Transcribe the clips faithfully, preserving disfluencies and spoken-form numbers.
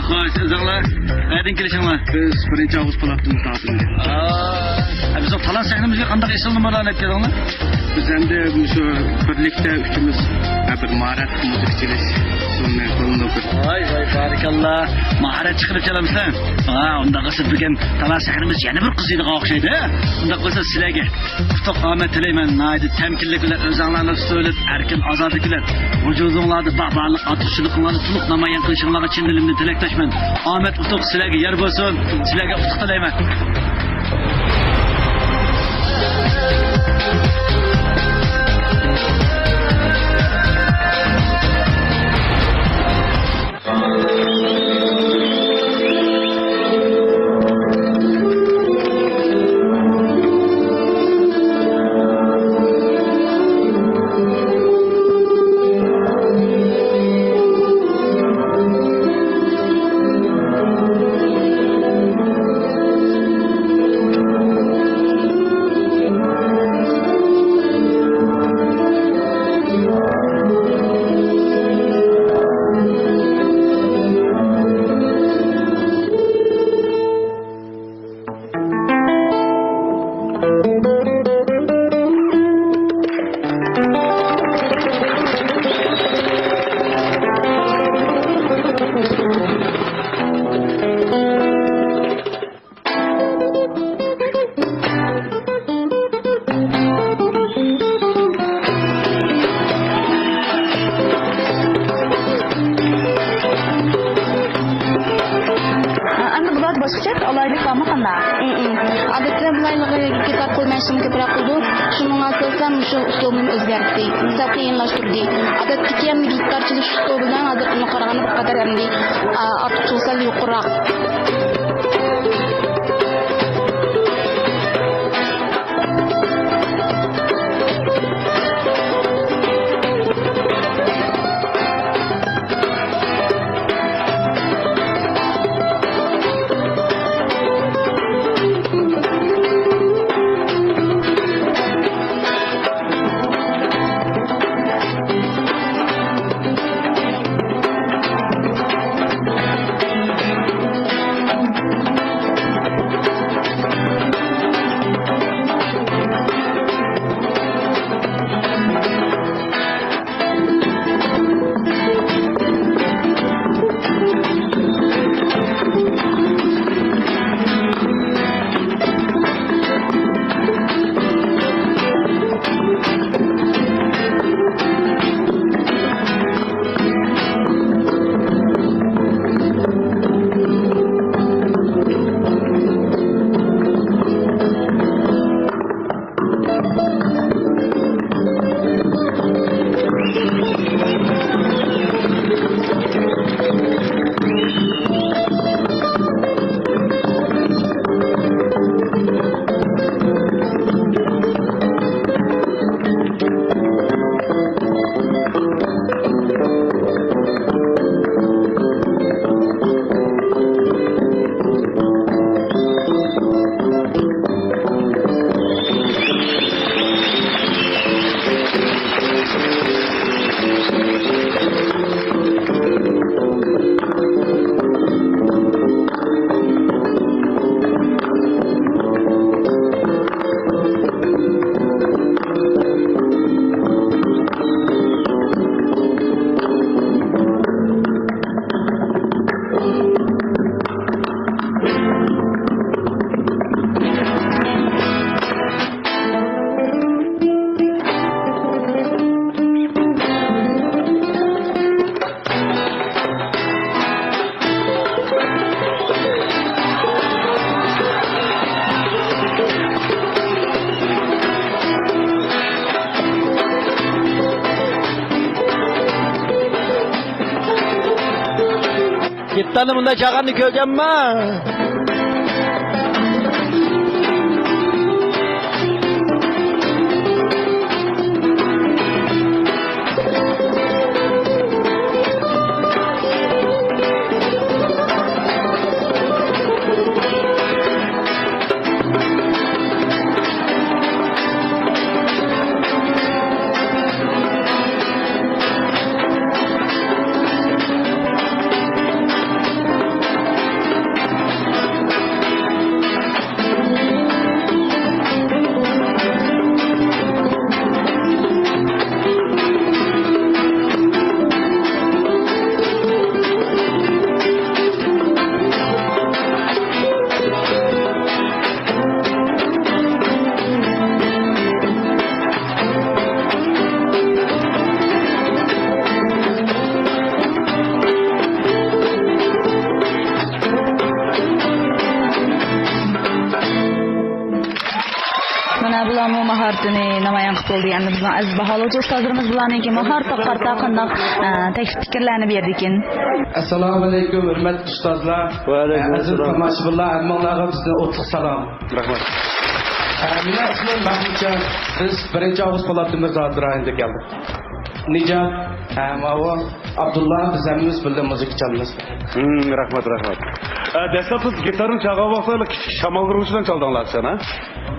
خوش، ئۆزۈڭلار قەيەردىن كېلىشىڭلار؟ بىز بىرىنچى ئاۋغۇست پولاتتىن تارتىمىز. ئا، بىزنىڭ تالانت سەھنىمىزگە قانداق ئېسىل نومۇرلارنى ئېلىپ كەلدىڭلار؟ بىز ئەمدى مۇشۇ بىرلىكتە ئۈچىمىز بىر ماھارەت مۇزىكا چېلىش ئۇسۇلىنى قوللىنىپ. ۋاي، ۋاي، بارىكاللا. ماھارەت چىقىرىپ چالامسەن؟ ھا، ئۇنداق قىلسا بۈگۈن تالانت سەھنىمىز يەنە بىر قىزىيدىغان ئوخشايدۇ. ئۇنداق بولسا سىلەرگە ئۇتۇق ئامەت تىلەيمەن. ناھايىتى تەمكىنلىك بىلەن ئۆزۈڭلارنى سۆيۈپ، ئەركىن ئازادە بىلەن ۋۇجۇدۇڭلاردا بار بارلىق ئاتۇشچىلىقىڭلارنى تولۇق نامايان قىلىشىڭلارغا چىن دىلىمدىن تىلەكداشمەن. ئامەت، ئۇتۇق سىلەرگە يار بولسۇن. سىلەرگە ئۇتۇق تىلەيمەن. ئەمدى بۇلار باشقىچە ئالاھىدىلىك بارمۇ قانداق؟ ئادەتتە بۇلار گىتار قولىمەن ئىشلىرىنى كۆپرەك قىلىدۇ. شۇنىڭغا ئاساسەن مۇشۇ ئۇسلۇبىنى ئۆزگەرتتى. سەل قىيىنلاشتۇردى. ئادەتتىكى ئەمدى گىتار چېلىش ئۇسلۇبىدىن ھازىر ئۇنىڭغا قارىغاندا بىر قەدەر ئەمدى، ئا، ئارتۇقچىلىقى سەل يۇقىرىراق. گىتارنى مۇنداق چالغاننى كۆرگەنما؟ نامايان قىلىپ بولدى. ئەمدى بىزنىڭ ئەزىز باھالىغۇچى ئۇستازلىرىمىز بۇلارنىڭكى ماھارىتىگە قارىتا قانداق، ئە، تەكلىپ پىكىرلەرنى بېرىدىكىن؟ ئەسسالامۇ ئەلەيكۇم، ھۆرمەتلىك ئۇستازلار. ۋەئەلەيكۇم ئەسسالام. ئەزىز تاماشىبىنلار، ھەممىڭلارغا بىزدىن ئوتلۇق سالام. رەھمەت. ئە، مېنىڭ ئىسمىم مەھمۇتجان. بىز بىرىنچى ئاۋغۇست پولات تۆمۈر زاۋۇتى رايونىدىن كەلدۇق. نىجات، ھە، ماۋۇ ئابدۇللا، بىز ھەممىمىز بىللە مۇزىكا چالىمىز. ھىم، رەھمەت، رەھمەت. ئە، دەسلەپ سىز گىتارنى چالغان ۋاقىتتا كىچىك شامالدۇرغۇچ بىلەن چالدىڭلار سەن، ھە؟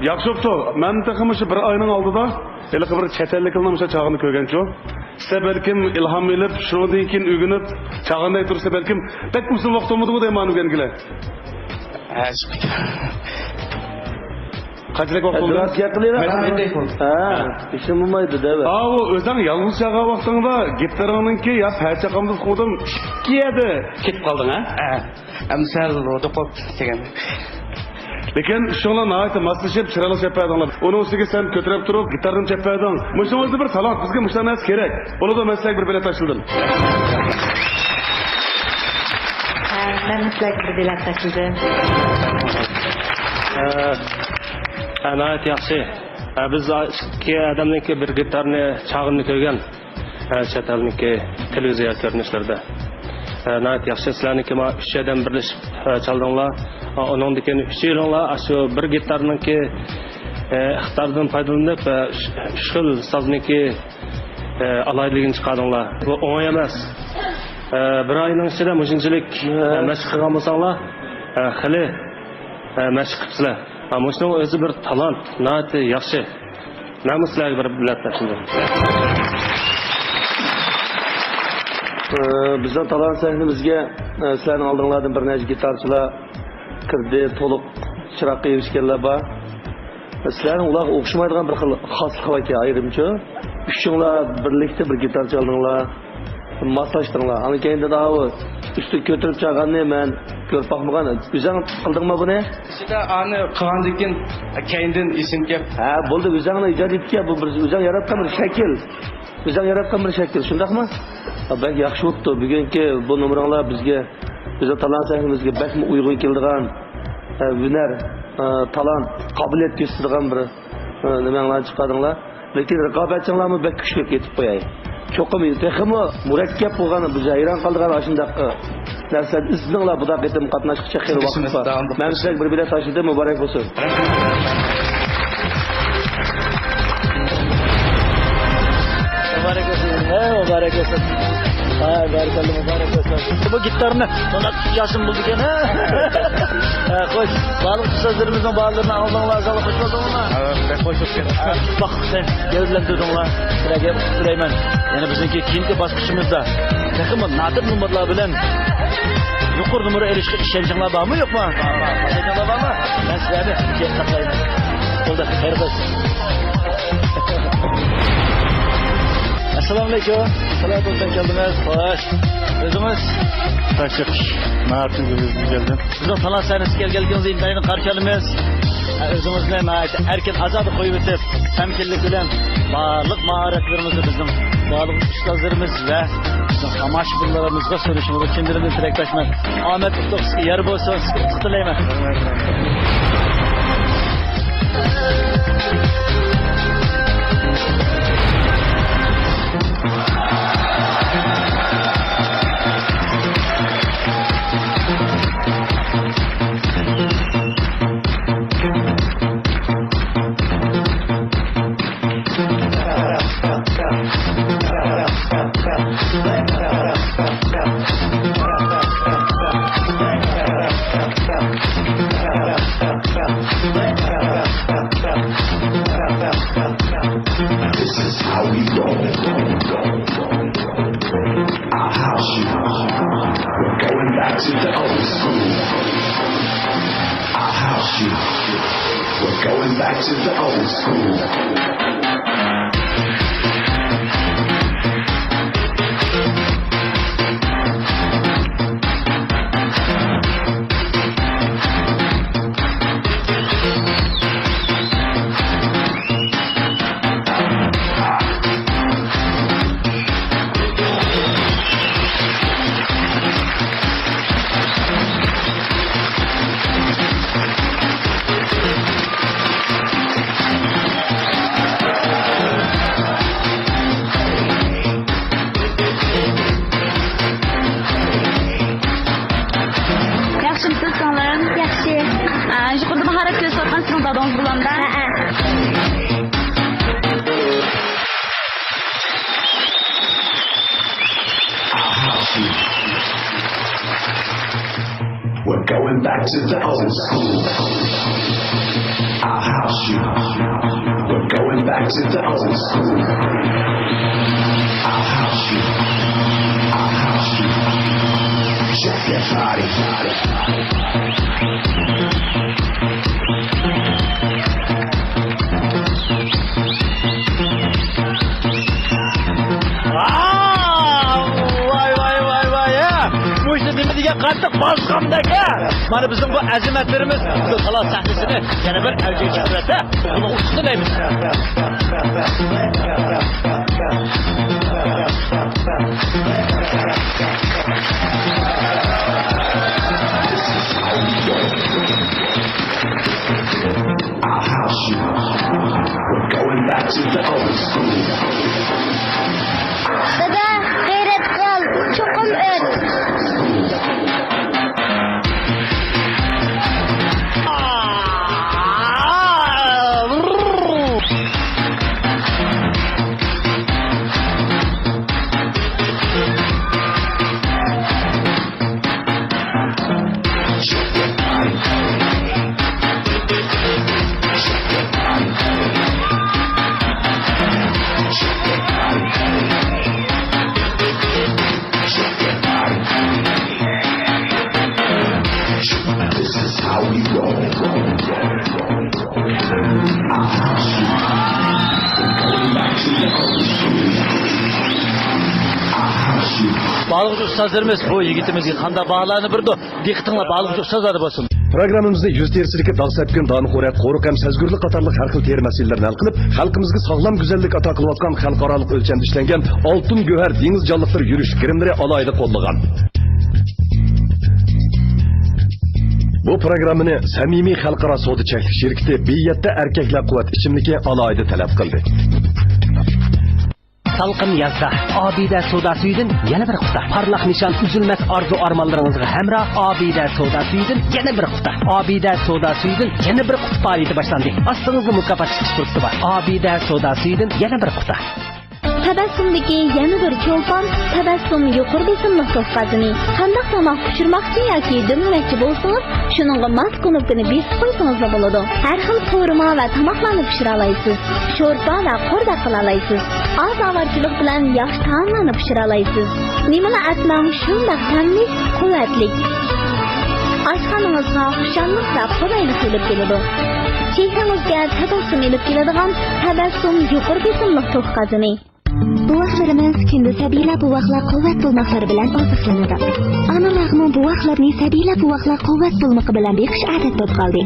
ياخشى بوپتۇ. مەن تېخىمۇ شۇ بىر ئاينىڭ ئالدىدا ھېلىقى بىر چەت ئەللىكلەرنىڭ مۇشۇ چالغىنى كۆرگەنچۇ. سىزدە بەلكىم ئىلھام ئېلىپ، شۇنىڭدىن كېيىن ئۆگىنىپ، چالغاندەك تۇرسا بەلكىم بەك ئۇزۇن ۋاقىت بولمىدىغۇ دەيمەن ئۆگەنگىلى. ھە، شۇ. قانچىلىك ۋاقىت بولدى؟ ھە، ھېچنېمە بولمايدۇ دەۋە. ھا، ئۇ ئۆزۈڭ يالغۇز چالغان ۋاقتىڭدا گىتارىڭنىڭكى يا پەرچە قالمىدى، ئۇقمىدىم، ئىككى يەردە كېتىپ قالدىڭ، ھە؟ ھە. ئەمدى سەل رودا قوپتى دېگەن. لېكىن ئىشىڭلار ناھايىتى ماسلىشىپ، چىرايلىق چېلىپ بەردىڭلار. ئۇنىڭ ئۈستىگە سەن كۆتۈرۈپ تۇرۇپ، گىتارنى چېلىپ بەردىڭ. مۇشۇنىڭ ئۆزى بىر تالانت. بىزگە مۇشۇنداق نەرسە كېرەك. بولىدۇ، مەن سىلەرگە بىر بېلەت تاشلىدىم. ھە، مەن سىلەرگە بىر بېلەت تاشلىدىم. ھە، ھە، ناھايىتى ياخشى. ھە، بىز ئىككى ئادەمنىڭكى بىر گىتارنى چالغىنىنى كۆرگەن. ھە، چەت ئەلنىڭكى تېلېۋىزىيە كۆرۈنۈشلىرىدە. ھە، ناھايىتى ياخشى. سىلەرنىڭكى مانا ئۈچ ئادەم بىرلىشىپ، ھە، چالدىڭلار. ھە، ئۇنىڭدىن كېيىن ئۈچىيلەنلا ئاشۇ بىر گىتارنىڭكى، ھە، ئىقتىدارىدىن پايدىلىنىپ، ھە، ئۈچ، ئۈچ خىل سازنىڭكى، ھە، ئالاھىدىلىكىنى چىقاردىڭلار. بۇ ئوڭاي ئەمەس. ھە، بىر ئاينىڭ ئىچىدە مۇشۇنچىلىك، ھە، مەشىق قىلغان بولساڭلار، ھە، خېلى، ھە، مەشىق قىپسىلەر. ھە، مۇشۇنىڭ ئۆزى بىر تالانت، ناھايىتى ياخشى. مەنمۇ سىلەرگە بىر بېلەت تاشلىدىم. ئى، بىزنىڭ تالانت سەھنىمىزگە، ئى، سىلەرنىڭ ئالدىڭلاردىن بىر نەچچە گىتارچىلار كىردى، تولۇق چىراغ قىلىۋېتىشكەنلەر بار. سىلەرنىڭ ئۇلارغا ئوخشىمايدىغان بىر خىل خاسلىقى باركەن، ئايرىمچە. ئۈچۈڭلار بىرلىكتە بىر گىتار چالدىڭلار. ماسلاشتىڭلار. ئاندىن كېيىن داۋۇ ئۈستىگە كۆتۈرۈپ چالغاننى مەن كۆرۈپ باقمىغان. ئۆزۈڭ قىلدىڭمۇ بۇنى؟ ئىچىدە ئانى قىلغاندىن كېيىن، كەينىدىن ئېسىمگە كەپ. ھە، بولدى، ئۆزۈڭنىڭ ئىجادىيىتىكەن بۇ، بىر ئۆزۈڭ ياراتقان بىر شەكىل. ئۆزۈڭ ياراتقان بىر شەكىل، شۇنداقمۇ؟ ھە، بەك ياخشى بوپتۇ. بۈگۈنكى بۇ نومۇرۇڭلار بىزگە، بىزنىڭ تالانت سەھنىمىزگە بەكمۇ ئۇيغۇن كېلىدىغان، ھە، ھۈنەر، ھە، تالانت، قابىلىيەت كۆرسىتىدىغان بىر، ھە، نېمەڭلارنى چىقاردىڭلار. لېكىن رىقابەتچىڭلارمۇ بەك كۈچلۈك، ئېيتىپ قوياي. چوقۇم تېخىمۇ مۇرەككەپ بولغان، بىز ھەيران قالىدىغان ئاشۇنداق نەرسىلەرنى ئىزدىنىڭلار، بۇنداق قېتىم قاتناشقۇچى خېلى ۋاقىت بار. مەن سىلەرگە بىر بېلەت تاشلىدىم، مۇبارەك بولسۇن. مۇبارەك بولسۇن. ھە، مۇبارەك بولسۇن. ھاي، بارىكاللا، مۇبارەك بولسۇن. بۇ گىتارنى مۇنداق تۇتۇپ ياسىم بولىدىكەن، ھە؟ ھە، خوش. بارلىق ئۇستازلىرىمىزنىڭ بالىلىرىنى ئالدىڭلار، زالغا خوش بولدۇڭلار. ھە، بەك خوش بوپتۇ. ھە، باخت سەن گەۋدىلەندۈردۈڭلار. سىلەرگە ئۇتۇق تىلەيمەن. يەنە بىزنىڭكى كېيىنكى باسقۇچىمىزدا تېخىمۇ نادىر نومۇرلار بىلەن يۇقىرى نومۇر ئېلىشقا ئىشەنچىڭلار بارمۇ، يوقمۇ؟ بار، بار. ئىشەنچىڭلار بارمۇ؟ مەن سىلەرنى كېيىن ساقلايمەن. بولدى، خەير قىلسۇن. ئەسسالامۇئەلەيكۇم. سالامەت بولۇڭ، كەلدىڭىز. خوش. ئۆزىڭىز؟ تاشلىق. ناھايىتى كەلدىم. بىزنىڭ تالانت سەھنىسىگە كەلگەنلىكىڭىزگە ئىنتايىن قارشى ئالىمىز. ئۆزىڭىزنى ناھايىتى ئەركىن، ئازادە قويۇۋېتىپ، تەمكىنلىك بىلەن بارلىق ماھارەتلىرىڭىزنى بىزنىڭ بارلىق ئۇستازلىرىمىز ۋە بىزنىڭ تاماشىبىنلىرىمىزغا سۇنۇشىڭىزغا چىن دىلىمدىن تىلەكداشمەن. ئامەت ئۇتۇق سىزگە يار بولسۇن، سىزگە ئۇتۇق تىلەيمەن. This is how we roll. I'll house you. We're going back to the old school. I'll house you. We're going back to the old school. ئالدىڭىز بۇلامدا؟ ھەئە. We're going back to the old school. I'll house you. We're going back to the old school. I'll house you. I'll house you. Shake that body. ۋاي، ۋاي، ۋاي، ۋاي، ھە! مۇشۇ نېمە دېگەن قاتتىق باسقاندەك، ھە! مانا بىزنىڭ بۇ ئەزىمەتلىرىمىز بۇ تالانت سەھنىسىنى يەنە بىر ئەۋجىگە چىقىرىۋەتتى. بۇنىڭغا ئۇتۇق تىلەيمىز. I'll house you. We're going back to the old school. دادا، غەيرەت قىل، چوقۇم ئۆت. باھالىغۇچى ئۇستازلىرىمىز بۇ يىگىتىمىزگە قانداق باھالارنى بېرىدۇ؟ دىققىتىڭلار باھالىغۇچى ئۇستازلاردا بولسۇن. پروگراممىمىزنى يۈز تېرىسىدىكى داغ سەپكۈن، دانە خورەك، قورۇق ھەم سەزگۈرلۈك قاتارلىق ھەر خىل تېرە مەسىلىلىرىنى ھەل قىلىپ، خەلقىمىزگە ساغلام گۈزەللىك ئاتا قىلىۋاتقان خەلقئارالىق ئۆلچەمدە ئىشلەنگەن ئالتۇن گۆھەر دېڭىز جانلىقلىرى يۈرۈش گىرىملىرى ئالاھىدە قوللىغان. بۇ پروگراممىنى سەمىمىي خەلقئارا سودا چەكلىك شىركىتى بى يەتتە ئەركەكلەر قۇۋۋەت ئىچىملىكى ئالاھىدە تەلەپ قىلدى. سالقىن يازدا ئابىدە سودا سۈيىدىن يەنە بىر قۇتا. پارلاق نىشان، ئۈزۈلمەس ئارزۇ ئارمانلىرىڭىزغا ھەمراھ ئابىدە سودا سۈيىدىن يەنە بىر قۇتا. ئابىدە سودا سۈيىدىن يەنە بىر قۇتا پائالىيىتى باشلاندى. ئاستىڭىزدا مۇكاپات چىقىش پۇرسىتى بار. ئابىدە سودا سۈيىدىن يەنە بىر قۇتا. تەبەسسۇمدىكى يەنە بىر چولپان، تەبەسسۇم يۇقىرى بېسىملىق توك غازىنى. قانداق تاماق پىشۇرماقچى ياكى دۈملىمەكچى بولسىڭىز، شۇنىڭغا ماس كۇنۇپكىنى بېسىپ قويسىڭىزلا بولىدۇ. ھەر خىل قورۇما ۋە تاماقلارنى پىشۇرالايسىز. شورپا ۋە قورۇ قىلالايسىز. ئاز ئاۋارىچىلىق بىلەن ياخشى تائاملارنى پىشۇرالايسىز. نېمىلا ئەتمەڭ، شۇنداق تەملىك، قۇۋۋەتلىك. ئاشخانىڭىزغا خۇشاللىق ۋە قولايلىق ئېلىپ كېلىدۇ. چېھرىڭىزگە تەبەسسۇم ئېلىپ كېلىدىغان تەبەسسۇم يۇقىرى بېسىملىق توك غازىنى. بوۋاقلىرىمىز كۈندە سەبىيلەر بوۋاقلار قۇۋۋەت بولماقلىرى بىلەن ئوزۇقلىنىدۇ. ئانىلارغىمۇ بوۋاقلىرىنى سەبىيلەر بوۋاقلار قۇۋۋەت بولمىقى بىلەن بېقىش ئادەت بولۇپ قالدى.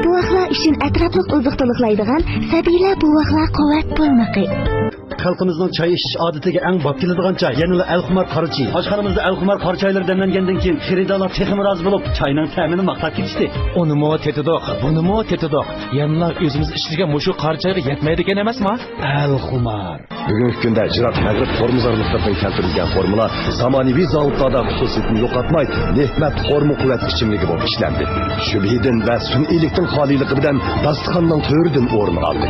بوۋاقلار ئۈچۈن ئەتراپلىق ئوزۇق-تولۇقلايدىغان سەبىيلەر بوۋاقلار قۇۋۋەت بولمىقى. خەلقىمىزنىڭ چاي ئىچىش ئادىتىگە ئەڭ باب كېلىدىغان چاي، يەنىلا ئەلخۇمار قارا چايى. ئاشخانىمىزدا ئەلخۇمار قارا چايلىرى دەملەنگەندىن كېيىن، خېرىدارلار تېخىمۇ رازى بولۇپ، چاينىڭ تەمىنى ماختاپ كېتىشتى. ئۇنىمۇ تېتىدۇق، بۇنىمۇ تېتىدۇق. يەنىلا ئۆزىمىز ئىچىدىكەن مۇشۇ قارا چايغا يەتمەيدىكەن ئەمەسما؟ ئەلخۇمار. بۈگۈنكى كۈندە جىراق مەغرىب خورمىزارلىقلىرىدىن كەلتۈرۈلگەن خورمىلار زامانىۋى زاۋۇتلاردا خۇسۇسىيىتىنى يوقاتماي، نېھمەت خورما قۇۋۋەت ئىچىملىكى بولۇپ ئىشلەندى. شۈبھىدىن ۋە سۈنئىيلىكتىن خالىيلىقى بىلەن داستىخاننىڭ تۆرىدىن ئورۇن ئالدى.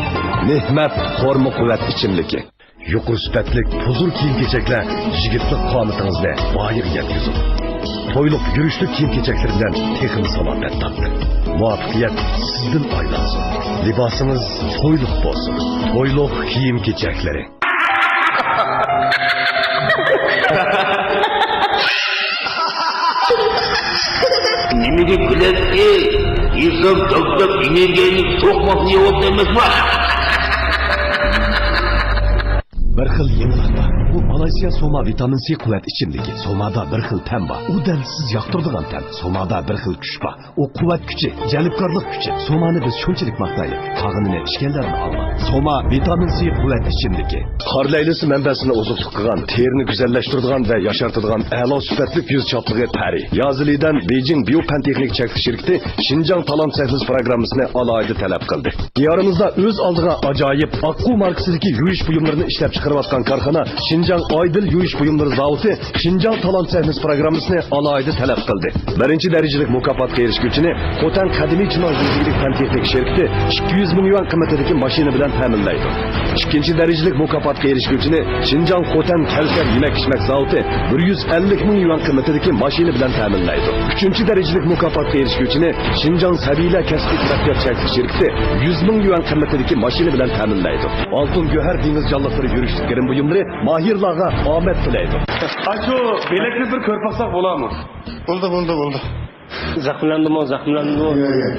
نېھمەت خورما قۇۋۋەت ئىچىملىكى. يۇقىرى سۈپەتلىك پۇزۇر كىيىم-كېچەكلەر يىگىتلىك قامىتىڭىزنى بايىغا يەتكۈزىدۇ. تويلۇق يۈرۈشلۈك كىيىم-كېچەكلىرى بىلەن تېخىمۇ سالاپەت تارتىڭ. مۇۋەپپەقىيەت سىزدىن ئايلانسۇن. لىباسىڭىز تويلۇق بولسۇن. تويلۇق كىيىم-كېچەكلىرى. نېمىگە كۈلەتتى؟ ئىنسان تاپتاپ ئېنېرگىيەنى سوقماقنى يەۋاپتۇ ئەمەسما؟ بىر خىل يېڭىلىق بار. بۇ مالايسىيا سوما ۋىتامىن سى قۇۋۋەت ئىچىملىكى. سومادا بىر خىل تەم بار. ئۇ دەم سىز ياقتۇرىدىغان تەم. سومادا بىر خىل كۈچ بار. ئۇ قۇۋۋەت كۈچى، جەلپكارلىق كۈچى، سومانى بىز شۇنچىلىك ماختايلى، قالغىنىنى ئىچكەنلەردىن ئاڭلاڭ. سوما ۋىتامىن سى قۇۋۋەت ئىچىملىكى. قار لەيلىسى مەنبەسىنى ئوزۇقلۇق قىلغان، تېرىنى گۈزەللەشتۈرىدىغان ۋە ياشارتىدىغان ئەلا سۈپەتلىك يۈز چاتلىقى پەرى. يازىلىدەن بېيجىڭ بىيو پەن تېخنىكا چەكلىك شىركىتى شىنجاڭ تالانت سەھنىسى پروگراممىسىنى ئالاھىدە تەلەپ قىلدى. دىيارىمىزدا ئۆز ئالدىغا ئاجايىپ ئاققۇ ماركىسىدىكى يۇيۇش بۇيۇملىرىنى ئىشلەپچىقىرىۋاتقان كارخانا شىنجاڭ شىنجاڭ ئايدىل يۇيۇش بۇيۇملىرى زاۋۇتى شىنجاڭ تالانت سەھنىسى پروگراممىسىنى ئالاھىدە تەلەپ قىلدى. بىرىنچى دەرىجىلىك مۇكاپاتقا ئېرىشكۈچىنى خوتەن قەدىمىي چىناڭ زىنچىۋىلىك پەن-تېخنىكا شىركىتى ئىككى يۈز مىڭ يۈەن قىممىتىدىكى ماشىنا بىلەن تەمىنلەيدۇ. ئىككىنچى دەرىجىلىك مۇكاپاتقا ئېرىشكۈچىنى شىنجاڭ خوتەن كەۋسەر يېمەك-ئىچمەك زاۋۇتى بىر يۈز ئەللىك مىڭ يۈەن قىممىتىدىكى ماشىنا بىلەن تەمىنلەيدۇ. ئۈچىنچى دەرىجىلىك مۇكاپاتقا ئېرىشكۈچىنى شىنجاڭ سەبىيلەر كەسپىي تەرەققىيات شىركىتى يۈز مىڭ يۈەن قىممىتىدىكى ماشىنا بىلەن تەمىنلەيدۇ. ئالتۇن گۆھەر دېڭىز جانلىقلىرى يۈرۈشلۈك گىرىم بۇيۇملىرى ماھىرلارغا ئامەت تىلەيدۇ. ئاشۇ بىلەكنى بىر كۆرۈپ باقساق بولامۇ؟ بولدى، بولدى، بولدى. زەخىملەندىمۇ، زەخىملەندىمۇ؟ ياق، ياق.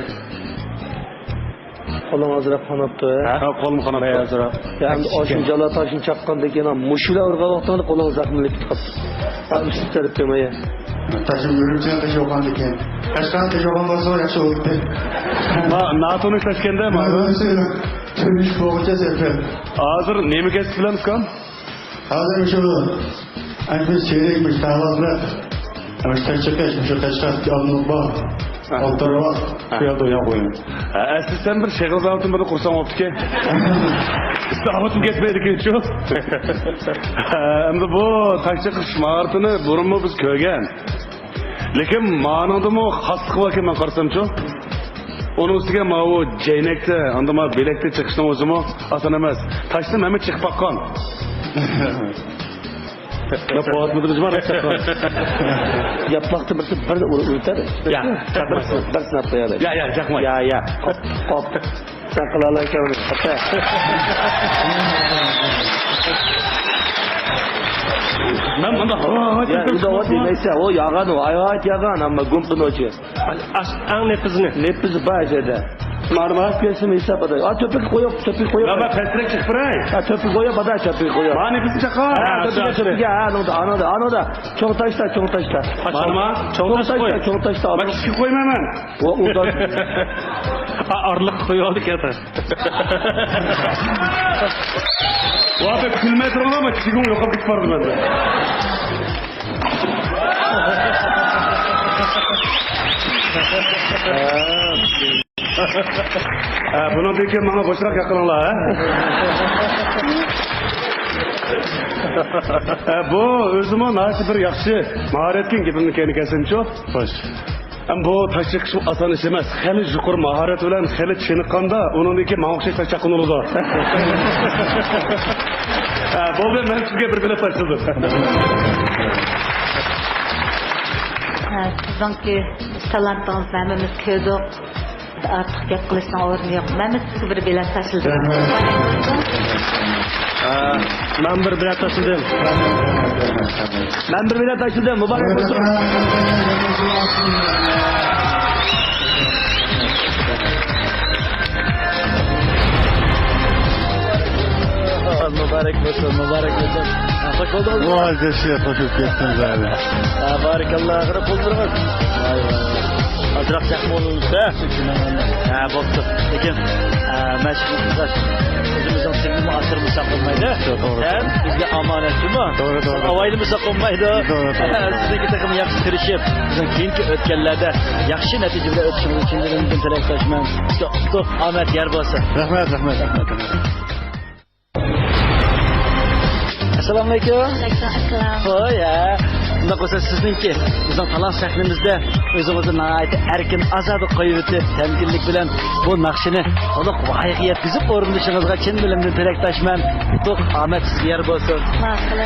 قولۇڭ ئازراق قاناپتۇ، ھە؟ ھە، قولۇم قاناپتۇ. بايا ئازراق. يا، ئەمدى ئاشۇ جالا تاشنى چاققاندىن كېيىن، مۇشۇلار ئۇرغان ۋاقتىڭدا قولۇڭ زەخىملىنىپ كېتىپ قاپتۇ. ھە، ئۈستى تەرەپكە مايا. تاشنى ئۈرۈمچىنى تېشىۋالغاندىن كېيىن. قەشقەرنى تېشىۋالغان بولسا ياخشى بولاتتى. ما، ناتونۇش تاشكەندە، ما. تونۇش بولغۇچە سەپەر. ھازىر نېمە كەسىپ بىلەن ئۇكام؟ ھازىر مۇشۇ ئەمدى سېرىك مۇشۇ تاغلىقلار، مۇشۇ تاش چېقىش، مۇشۇ قەشقەر ئالدىمىز بار. ھە. ئولتۇرۇپ، ھە. شۇ يەردە ئويناپ قويۇڭ. ھە، ئەسلى سەن بىر شېغىل زاۋۇتىنى بىرنى قۇرساڭ بوپتىكەن. ئىستاۋۇتۇم كەتمەيدىكەنچۇ. ھە، ئەمدى بۇ تاش چېقىش ماھارىتىنى بۇرۇنمۇ بىز كۆرگەن. لېكىن مانىڭدىمۇ خاسلىق باركەن، مەن قارىسامچۇ. ئۇنىڭ ئۈستىگە ماۋۇ جەينەكتە، ئاندىن ماۋۇ بىلەكتە چېقىشنىڭ ئۆزىمۇ ئاسان ئەمەس. تاشنى ھەممە چېقىپ باققان. ياپماقتا بىرسى بىر ئۇر-، ئۇرۇتار. يا، چاقمايسىز. بىر سىناپ قويالايسىز. يا، يا، چاقمايسىز. يا، يا. قوپ، قوپ. سەن قىلالايسەن ئۇنى. مەن بۇنداق ھاۋا، ھاۋا يا، چېقىپ ئۇنداق دېمەيسەن. ئۇ ياغان، ئۇ ئايغايت ياغان، ئەمما گۇمپىنى ئوچۇ. ئەڭ نېپىزنى. نېپىز بار يەردە. مانا، مانا كەلسىمۇ ھېساب ئادا. ئا، تۆپىكى قويۇپ، تۆپىكى قويۇپ. يا، مەن پەسرەك چىقىپ بېرەي. ھە، تۆپىكى قويۇپ، ئادا، تۆپىكى قويۇپ. مانا نېپىزنى چاقار. ھە، ھە، تۆپىكى، تۆپىكى، ھە، ئانىڭدا، ئانىڭدا، ئانىڭدا. چوڭ تاشتا، چوڭ تاشتا. مانا، چوڭ تاشتا، چوڭ تاشتا. مەن كىچىككە قويمايمەن. ئۇ، ئۇ تاش. ئا، ئارىلىققا قويۇۋالدى كەتە. ۋاي، بەك كۈلمەي تۇرۇڭلار، مانا كىچىكىڭ يوقاپ كېتىپ بارىدۇ مەندە. ھە، بۇنىڭدىن كېيىن ماڭا بوشراق ياقىلىڭلار، ھە؟ ھە، بۇ ئۆزىمۇ ناھايىتى بىر ياخشى ماھارەتكىن، گېپىمنى كەينىگە كەلسەمچۇ؟ خوش. ھەم بۇ تاش چېقىش ئاسان ئىش ئەمەس. خېلى يۇقىرى ماھارەت بىلەن خېلى چېنىققاندا، ئۇنىڭدىن كېيىن ماڭا ئوخشاش تاش چاققىنى بولىدۇ. ھە، بولدى، مەن سىزگە بىر بېلەت تاشلىدىم. ھە، سىزنىڭكى تالانتىڭىزنى ھەممىمىز كۆردۇق. ئارتۇق گەپ قىلىشنىڭ ئورنى يوق. مەن سىزگە بىر بېلەت تاشلىدىم. ھە، مەن بىر بېلەت تاشلىدىم. مەن بىر بېلەت تاشلىدىم. مۇبارەك بولسۇن. مۇبارەك بولسۇن، مۇبارەك بولسۇن. ھە، خوش بولدۇڭىز. ۋاي، جەشىيە، خوش بولۇپ كەتتىڭىز ھەدە. ھە، بارىكاللا، ئاخىرى قولدۇرغان. ۋاي، ۋاي. ئازراق زەخمە بولۇۋاتىدۇ. ھە، بوپتۇ. لېكىن، ھە، مەشىق قىلغاچ، ئۆزىمىزنىڭ تىلىنىمۇ ئاسرىمىساق بولمايدۇ. توغرا. ھەم بىزگە ئامانەت، جۇمۇ. توغرا، توغرا. ئاۋايلىمىساق بولمايدۇ. توغرا، توغرا. ھە، سىزنىڭكى تېخىمۇ ياخشى تىرىشىپ، بىزنىڭ كېيىنكى ئۆتكەللەردە ياخشى نەتىجە بىلەن ئۆتۈشىڭىزنى چىن دىلىمدىن تىلەكداشمەن. ئۇتۇق، ئامەت يار بولسۇن. رەھمەت، رەھمەت، رەھمەت. ئەسسالامۇئەلەيكۇم. ۋەئەلەيكۇم ئەسسالام. ھوي، ھە. ئۇنداق بولسا سىزنىڭكى بىزنىڭ تالانت سەھنىمىزدە ئۆزىڭىزنى ناھايىتى ئەركىن، ئازادە قويۇۋېتىپ، تەمكىنلىك بىلەن بۇ ناخشىنى تولۇق ۋايىغا يەتكۈزۈپ ئورۇندىشىڭىزغا چىن دىلىمدىن تىلەكداشمەن. ئۇتۇق، ئامەت سىزگە يار بولسۇن. ماقۇل.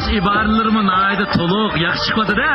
ئىبارىلىرىمۇ ناھايىتى تولۇق، ياخشى چىقىۋاتىدۇ.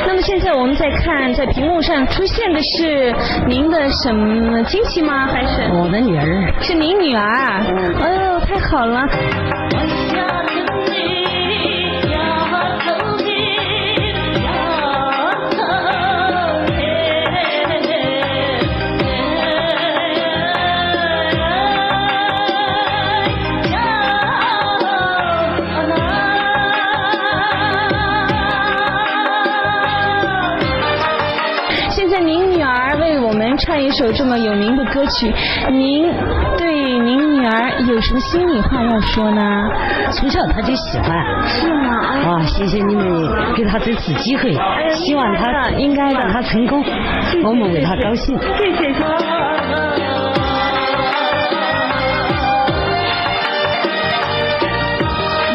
那么现在我们在看，在屏幕上出现的是您的什么亲戚吗？还是我的女儿。是您女儿？嗯。哎呦，太好了。 现在您女儿为我们唱一首这么有名的歌曲，您对您女儿有什么心里话要说呢？从小她就喜欢。是吗？哎呀。啊，谢谢你们给她这次机会，哎呀，希望她，应该的，应该的。希望她成功，谢谢，我们为她高兴。谢谢，谢谢。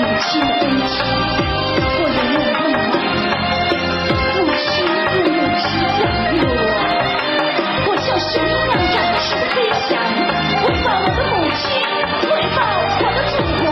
母亲的恩情，我永远不能忘记。母亲用勇气养育我，我像熊一样展翅飞翔，回报我的母亲，回报我的祖国。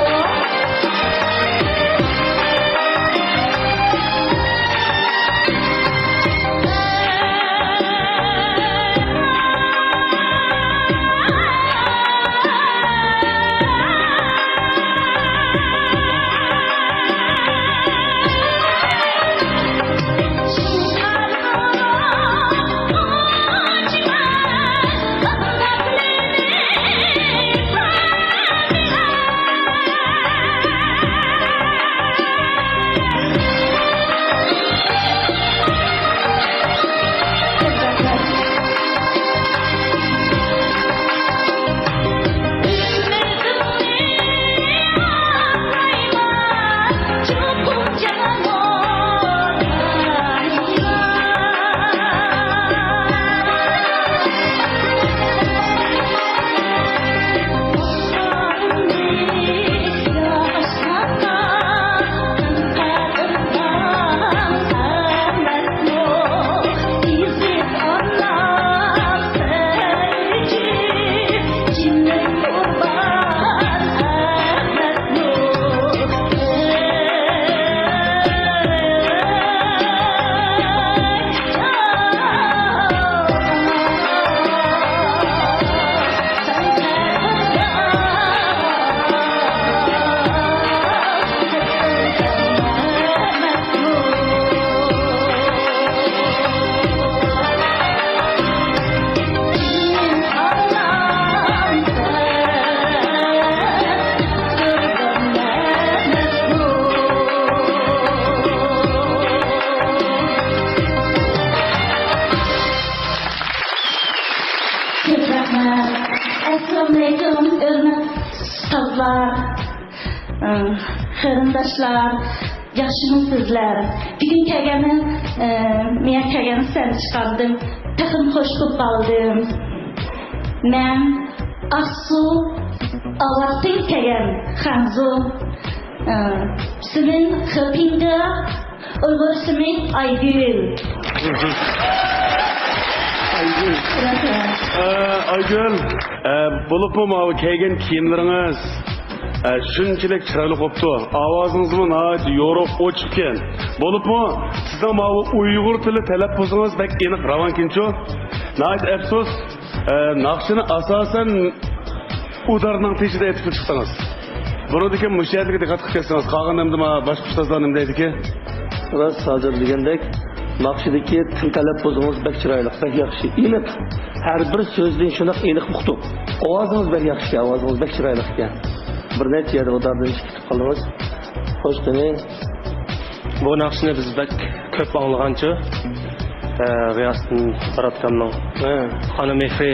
كۆپ رەھمەت. ئەسسالامۇئەلەيكۇم، ھۆرمەتلىك ئۇستازلار، ئى، قېرىنداشلار، ياخشىمۇسىزلەر؟ بۈگۈن كەلگەندە، ئى، مەن كەلگەندە سەھنە چىقاردىم. تېخىمۇ خوش بولۇپ قالدىم. مەن ئاقسۇ، ئاۋاقتىن كەلگەن، خەنزۇ. ئى، ئىسمىم خېپىڭگې، ئۇيغۇر ئىسمى ئايگۈل. ئايگۈل. ئايگۈل. ئە، ئايگۈل، ئە، بولۇپمۇ ماۋۇ كىيگەن كىيىملىرىڭىز، ئە، شۇنچىلىك چىرايلىق بوپتۇ. ئاۋازىڭىزمۇ ناھايىتى يورۇق، ئوچۇقكەن. بولۇپمۇ سىزنىڭ ماۋۇ ئۇيغۇر تىلى تەلەپپۇزىڭىز بەك ئېنىق، راۋانكەنچۇ؟ ناھايىتى ئەپسۇس، ئە، ناخشىنى ئاساسەن ئۇدارنىڭ تېشىدا ئېيتىپ چىقتىڭىز. بۇنىڭدىن كېيىن مۇشۇ يەرلىككە دىققەت قىلىپ كەتسىڭىز، قالغان ئەمدى ما باشقا ئۇستازلار نېمە دەيدىكى؟ راست، ھازىر دېگەندەك، ناخشىدىكى تىل تەلەپپۇزىڭىز بەك چىرايلىق، بەك ياخشى، ئېنىق. ھەر بىر سۆزدىن شۇنداق ئېنىق ئۇقتۇق. ئاۋازىڭىز بەك ياخشى ئىكەن، ئاۋازىڭىز بەك چىرايلىق ئىكەن. بىر نەچچە يەردە ئۇداردىن چىقىپ كېتىپ قالدىڭىز. خوش، قېنى. بۇ ناخشىنى بىز بەك كۆپ ئاڭلىغانچۇ. ئە، غىياسىدىن باراتكاننىڭ، ھە، خانىم مېھرى،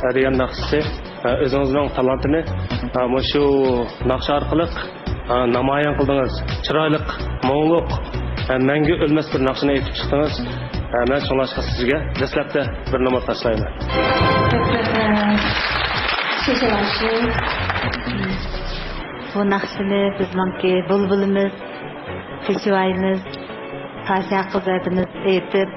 ئە، دېگەن ناخشىسى. ئە، ئۆزىڭىزنىڭ تالانتىنى، ئە، مۇشۇ ناخشا ئارقىلىق، ئە، نامايان قىلدىڭىز. چىرايلىق، مۇڭلۇق، ئە، مەڭگۈ ئۆلمەس بىر ناخشىنى ئېيتىپ چىقتىڭىز. ئە، مەن شۇڭلاشقا سىزگە دەسلەپتە بىر نومۇر تاشلايمەن. كۆپ رەھمەت. شېشىلاشىپ. بۇ ناخشىنى بىزنىڭكى بۇلبۇلىمىز، پېشۋايىمىز، پاشا قىز ھەدىمىز ئېيتىپ،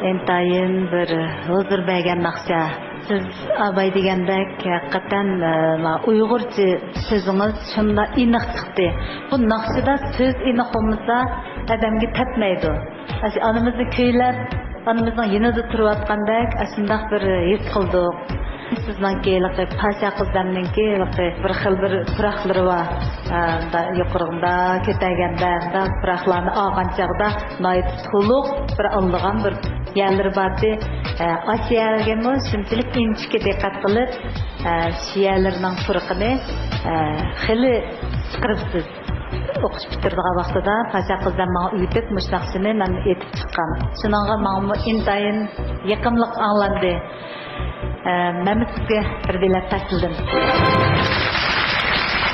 ئىنتايىن بىر ھۇزۇر بەرگەن ناخشا. سىز ئاباي دېگەندەك، ھەقىقەتەن، ئە، ئۇيغۇرچە سۆزىڭىز شۇنداق ئېنىق چىقتى. بۇ ناخشىدا سۆز ئېنىق بولمىسا، ئادەمگە تەتمەيدۇ. ئاشۇ ئانىمىزنى كۈيلەپ، ئانىمىزنىڭ يېنىدا تۇرۇۋاتقاندەك، ئاشۇنداق بىر ھېس قىلدۇق. سىزنىڭكى ھېلىقى پاشا قىزلارنىڭكى ھېلىقى بىر خىل بىر پۇراقلىرى بار. ئە، مۇنداق يۇقىرىغا مۇنداق كۆتەرگەندە، مۇنداق پۇراقلارنى ئالغان چاغدا ناھايىتى تولۇق بىر ئاڭلىغان بىر يەرلىرى بارتى. ئە، ئاشۇ يەرگىمۇ شۇنچىلىك ئىنچىكە دىققەت قىلىپ، ئە، شۇ يەرلىرىنىڭ پۇرىقىنى، ئە، خېلى چىقىرىپسىز. ئوقۇش پۈتتۈرىدىغان ۋاقتىدا پاشا قىزلار ماڭا ئۆگىتىپ، مۇشۇ ناخشىنى مەن ئېيتىپ چىققان. شۇنىڭغا ماڭىمۇ ئىنتايىن يېقىملىق ئاڭلاندى. ئە، مەنمۇ سىزگە بىر بېلەت تاشلىدىم.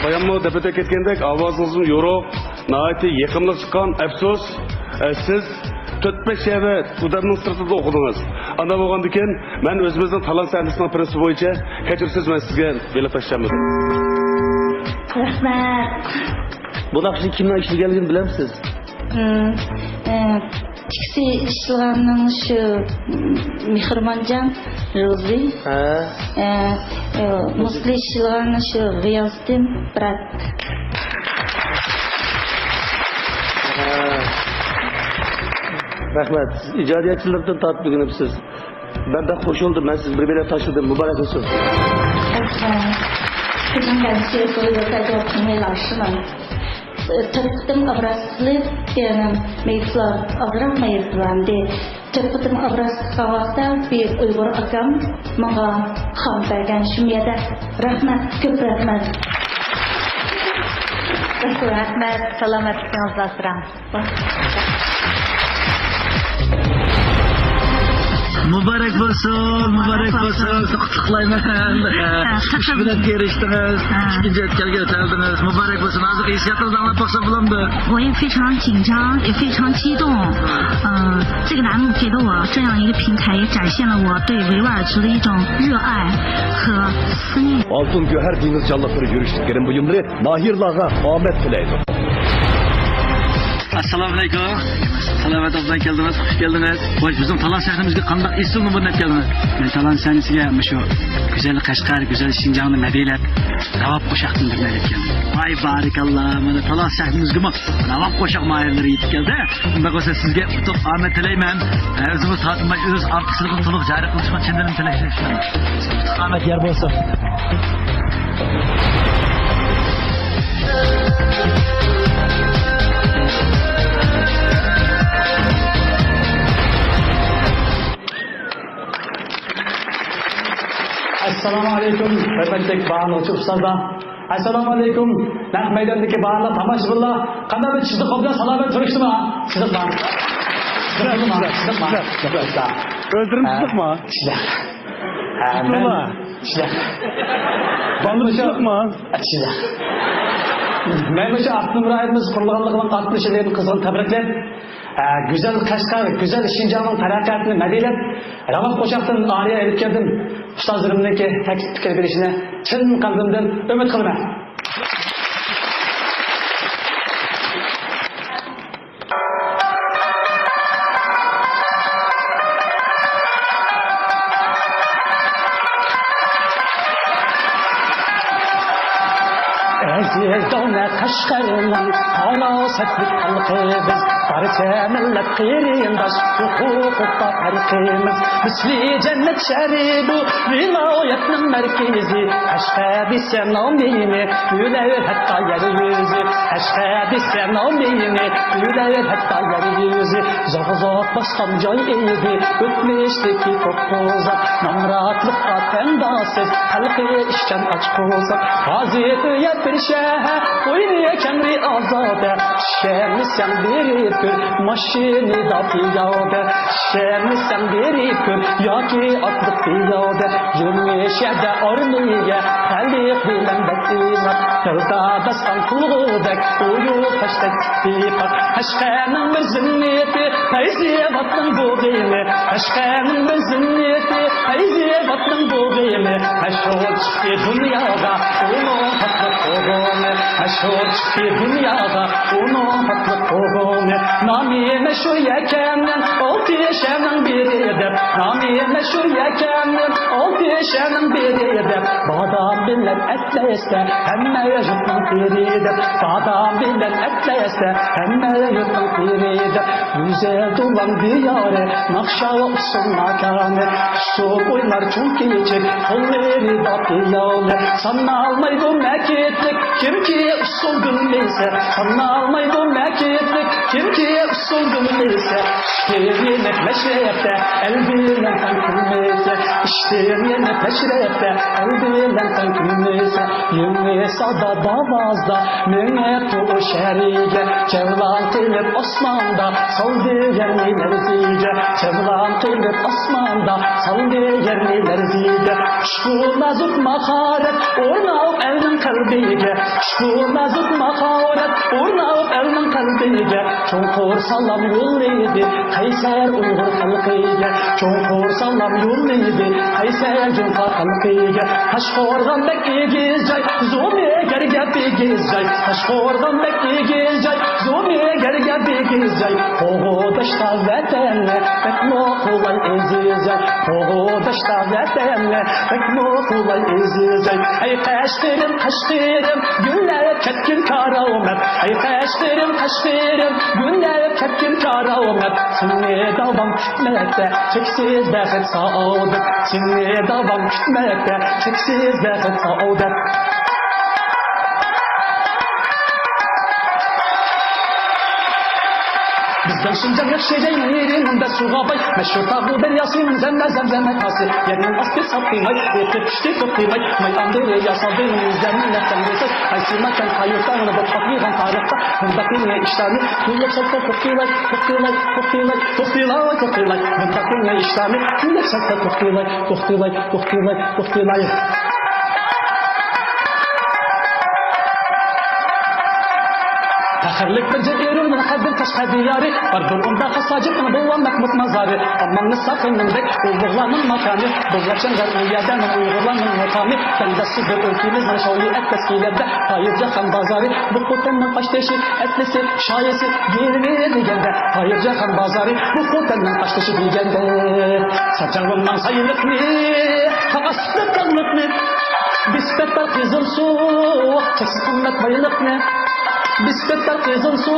باياممۇ دەپ ئۆتۈپ كەتكەندەك، ئاۋازىڭىزمۇ يورۇق، ناھايىتى يېقىملىق چىققان. ئەپسۇس، ئە، سىز تۆت بەش يەردە ئۇدارنىڭ سىرتىدا ئوقۇدىڭىز. ئانداق بولغاندىكىن، مەن ئۆزىمىزنىڭ تالانت سەھنىسىنىڭ پىرىنسىپى بويىچە، كەچۈرسىز، مەن سىزگە بېلەت تاشلىيالمىدىم. رەھمەت. بۇ ناخشىنى كىمنىڭ ئىشلىگەنلىكىنى بىلەمسىز؟ ئىم، ئە، تىكسى ئىشلىغاننىڭ شۇ، ئىم، مېھرىبانجان، روزى. ھە. ئە، ئە، مۇسلى ئىشلىغان شۇ غىياسىدىن، برات. ھە. رەھمەت. سىز ئىجادىيەتچىلىرىدىن تارتىپ ئۆگىنىپسىز. مەن بەك خوش بولدۇم، مەن سىزگە بىر بېلەت تاشلىدىم، مۇبارەك بولسۇن. 非常感谢所有在座评委老师们。呃，特别的 obrazlık diyelim, meyitler obrazmayızlandı. Tepkitim obrazlık kavakta bir Uygur akam mağa ham bergen şu yerde. Rahmet, köp rahmet. رەھمەت، سالامەتلىكىڭىزنى ئاسراڭ. مۇبارەك بولسۇن، مۇبارەك بولسۇن، قۇتلۇقلايمەن. چىقىش بىلەن كىرىشتىڭىز، ئىككىنچى يەتكەلگە ئۆتەلدىڭىز. مۇبارەك بولسۇن. ھازىر ھېسسىياتىڭىزنى ئاڭلاپ باقسام بولامدۇ؟ 我也非常紧张，也非常激动。嗯，这个栏目给了我这样一个平台，也展现了我对维吾尔族的一种热爱和思念。 ئالتۇن گۆھەر دېڭىز جانلىقلىرى يۈرۈشلۈك گىرىم بۇيۇملىرى ماھىرلارغا ئامەت تىلەيدۇ. ئەسسالامۇئەلەيكۇم. سالامەت ئابدۇللا كەلدىڭىز، خۇش كەلدىڭىز. خوش، بىزنىڭ تالانت سەھنىمىزگە قانداق ئېسىل نومۇرنى ئەپ كەلدىڭىز؟ مەن تالانت سەھنىسىگە مۇشۇ گۈزەل قەشقەر، گۈزەل شىنجاڭنى مەدھىيەلەپ، راۋاب قوشاقتىن بىرنى ئېلىپ كەلدىم. ۋاي، بارىكاللا، مانا تالانت سەھنىمىزگىمۇ راۋاب قوشاق ماھىرلىرى يېتىپ كەلدى. ئۇنداق بولسا سىزگە ئۇتۇق ئامەت تىلەيمەن. ئۆزىڭىز تارتىنماي ئۆز ئارقىسىدىن تولۇق جارى قىلىشقا چىن دىلىمدىن تىلەكداشمەن. ئۇتۇق ئامەت يار بولسۇن. ئەسسالامۇئەلەيكۇم، ھۆرمەتلىك باھانالغۇچى ئۇستازلار. ئەسسالامۇئەلەيكۇم، نەق مەيداندىكى بارلىق تاماشىبىنلار. قانداق بىر چىزىق بىلەن سالامەت تۇرۇشتىما؟ چىزىق بار. چىزىق بار. چىزىق بار. ئۆزلىرىم چىزىقما؟ چىزىق. ھە، مەن چىزىق. بالىلىرىم چىزىقما؟ چىزىق. مەن مۇشۇ ئاپتونوم رايونىمىز قۇرۇلغانلىقىنىڭ ئاتمىش يىللىقىنى قىزغىن تەبرىكلەپ، ئە، گۈزەل قەشقەر، گۈزەل شىنجاڭنىڭ تەرەققىياتىنى مەدھىيەلەپ، راۋاب قوشاقتىن ئارىيە ئېلىپ كەلدىم. ئۇستازلىرىمنىڭكى تەكلىپ پىكىر بېرىشىنى چىن قەلبىمدىن ئۈمىد قىلىمەن. ئەزىز دۆلەت قەشقەرنىڭ پاراسەتلىك خەلقى بىز، بارچە مىللەت قېرىنداش، ھوقۇقتا پەرقىمىز. مىسلى جەننەت شەھىرى بۇ ۋىلايەتنىڭ مەركىزى، قەشقەر دېسە نامىنى بىلەر ھەتتا يەر يۈزى، قەشقەر دېسە نامىنى بىلەر ھەتتا يەر يۈزى. زوق-زوق باسقان جاي ئىدى ئۆتمۈشتىكى توققۇزاق، نامراتلىققا تەڭداشسىز خەلقى ئىشچان ئاچ قورساق. ھازىر ئۆيەر بىر شەھەر، ئوينىيە كەڭرى ئازادە. ئىشەنمىسەڭ بېرىپ كۆر، ماشىنىدا پىيادە. ئىشەنمىسەڭ بېرىپ كۆر، ياكى ئاتلىق پىيادە. يېڭى شەھەردە ئارمىيە، خەلق بىلەن بەك ئىناق. دىلدا باسقان قۇلغۇدەك، ئويۇق تاشتەك ئىتتىپاق. قەشقەرنىڭ بىر زىننىتى، پەيزىۋاتنىڭ بۇغىمى. قەشقەرنىڭ بىر زىننىتى، پەيزىۋاتنىڭ بۇغىمى. مەشھۇر چىقتى دۇنياغا ئۇنىڭ تاتلىق قوغۇنى. مەشھۇر چىقتى دۇنياغا ئۇنىڭ تاتلىق قوغۇنى. نامى مەشھۇر يەكەننىڭ ئالتە شەھەرنىڭ بىرى دەپ. نامى مەشھۇر يەكەننىڭ ئالتە شەھەرنىڭ بىرى دەپ. بادام بىلەن ئەتلەسە ھەممە يۇرتنىڭ پىرى دەپ. بادام بىلەن ئەتلەسە ھەممە يۇرتنىڭ پىرى دەپ. گۈزەل دۇلان دىيارى، ناخشا ۋە ئۇسسۇل ماكانى. ئۇسسۇل ئوينار چوڭ كىچىك، قوللىرىدا پىيالە. سانالمايدۇ مەكىتلىك، كىمكى ئۇسسۇل بىلمىسە. سانالمايدۇ مەكىتلىك، كىمكى ئۇسسۇل بىلمىسە. ئىشتىن يېنىپ مەشرەپتە، ئەل بىلەن تەڭ كۈلمىسە. ئىشتىن يېنىپ مەشرەپتە، ئەل بىلەن تەڭ كۈلمىسە. يېڭى سادا داۋازدا مېڭىپتۇ ئۇ شەھەرگە. جەۋلان قىلىپ ئاسماندا سالدى يەرنى لەرزىگە. جەۋلان قىلىپ ئاسماندا سالدى يەرنى لەرزىگە. ئۇشبۇ نازۇك ماھارەت ئورناپ ئەلنىڭ قەلبىگە. ئۇشبۇ نازۇك ماھارەت ئورناپ ئەلنىڭ قەلبىگە. چوڭقۇر سالام يوللىدى قەيسەر ئۇيغۇر خەلقىگە. چوڭقۇر سالام يوللىدى قەيسەر جۇڭخۇا خەلقىگە. تاشقورغان بەك ئېگىز جاي، زۇمىگەرگە بىگىز جاي. تاشقورغان بەك ئېگىز جاي، زۇمىگەرگە بىگىز جاي. قوغداشتا ۋەتەننى بەكمۇ قولاي ئەزىز جاي. قوغداشتا ۋەتەننى بەكمۇ قولاي ئەزىز جاي. ئەي قەشقىرىم، قەشقىرىم، گۈللەپ كەتكىن كارامەت. ئەي قەشقىرىم، قەشقىرىم، گۈللەپ كەتكىن كارامەت. سېنى داۋام كۈتمەكتە چەكسىز بەخت سائادەت. سېنى داۋام كۈتمەكتە چەكسىز بەخت سائادەت. بىزنىڭ شىنجاڭ ياخشى جاي، مېھرى مۇنبەت سۇغا باي. مەشھۇر تاغۇ دەرياسى، زەمزەم، زەمزەم تاسى. يەرنىڭ ئاستى ساپ قىيماي، ئېقىپ چۈشتى توختىماي. ماي ئاندىرى ياسالدى، زەمىن نەپسەڭ بولسا. قايسى مەكان قايۇرتاڭنى بولۇپ قالغان تارىختا. بۇنداق يېڭى ئىشلارنى كۈنلەپ سەتتە توختىلاي، توختىلاي، توختىلاي، توختىلاي، توختىلاي. بۇنداق يېڭى ئىشلارنى كۈنلەپ سەتتە توختىلاي، توختىلاي، توختىلاي، توختىلاي. پەخىرلىك بىر جىل ئېرۇندىن قەدىم قەشقەر دىيارى. باردۇر ئۇندا خاس ھاجىپنىڭ بوۋام مەھمۇد مازارى. ئاممامنى ساقىنىڭدەك ئۇلۇغلارنىڭ ماكانى. بولغاچ ياڭرار ئۇ يەردە مەن ئۇيغۇرلارنىڭ مۇقامى. تەڭداشسىز بىر ئۆلكىمىزنىڭ شاۋلى ئەتلەس كىيلەردە. تايىر جاھان بازارى، بۇ خوتەننىڭ ئاشتېشى، ئەتلىسى، شايىسى، گېلىمى دېگەندە. تايىر جاھان بازارى، بۇ خوتەننىڭ ئاشتېشى دېگەندە. ساچاۋۇمنىڭ سايلىقنى، قاقاسلىق تاغلىقنى، بىسپەتتار قىزىل سۇ، چەكسىز قىممەت بايلىقنى. بىسپەتتار قىزىل سۇ،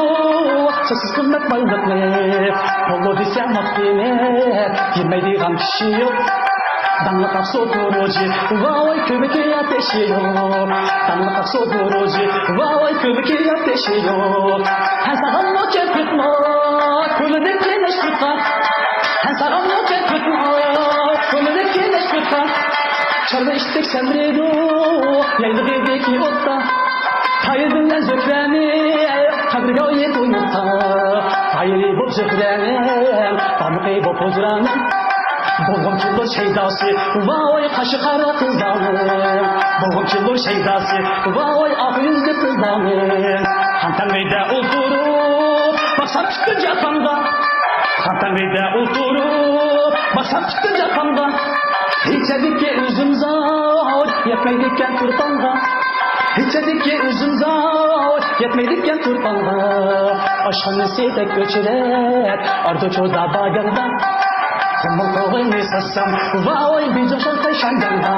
چەكسىز قىممەت بايلىقنى. پولۇ دېسە ماختىنى، يېمەيدىغان كىشى يوق. داڭلىق ئاقسۇ تۇرۇجى، ۋاۋاي، كۆمىكى ياتىشى يوق. داڭلىق ئاقسۇ تۇرۇجى، ۋاۋاي، كۆمىكى ياتىشى يوق. ھە ساغانمۇ كەپكۈتمۇ، كۆلىدىن كېلىش تۇتقان. ھە ساغانمۇ كەپكۈتمۇ، كۆلىدىن كېلىش تۇتقان. چارۋا ئىتتەك سەمرىيدۇ يايلىقىدىكى ئوتتا. تايىر بىلەن زۆھرەنى قەبرىگاھى تۇيۇقتا. تايىرى بوپ زۆھرەنىڭ، تامىقى بوپ ھۇجرانىڭ. بولغۇم كېلىدۇ شەيداسى، ۋاي قاشى قارا قىزلارنىڭ. بولغۇم كېلىدۇ شەيداسى، ۋاي ئاق يۈزلۈك قىزلارنىڭ. خان تەڭرىدە ئولتۇرۇپ باقسام پۈتۈن جاھانغا. خان تەڭرىدە ئولتۇرۇپ باقسام پۈتۈن جاھانغا. ھېچەدىكى ئۈزۈم زاۋۇت يەتمەيدىكەن تۇرپانغا. ھېچەدىكى ئۈزۈم زاۋۇت يەتمەيدىكەن تۇرپانغا. ئاشخانىسىدەك ئۆچرەت ئاردۇچۇدا بارگاندا. قۇمۇل توغىنى ساتسام، ۋاي بىجوشان قايشانداندا.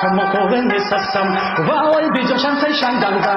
شامال قولىنى ساتسام، ۋاي بېيجىڭ شاڭخەي شياڭگاڭدا.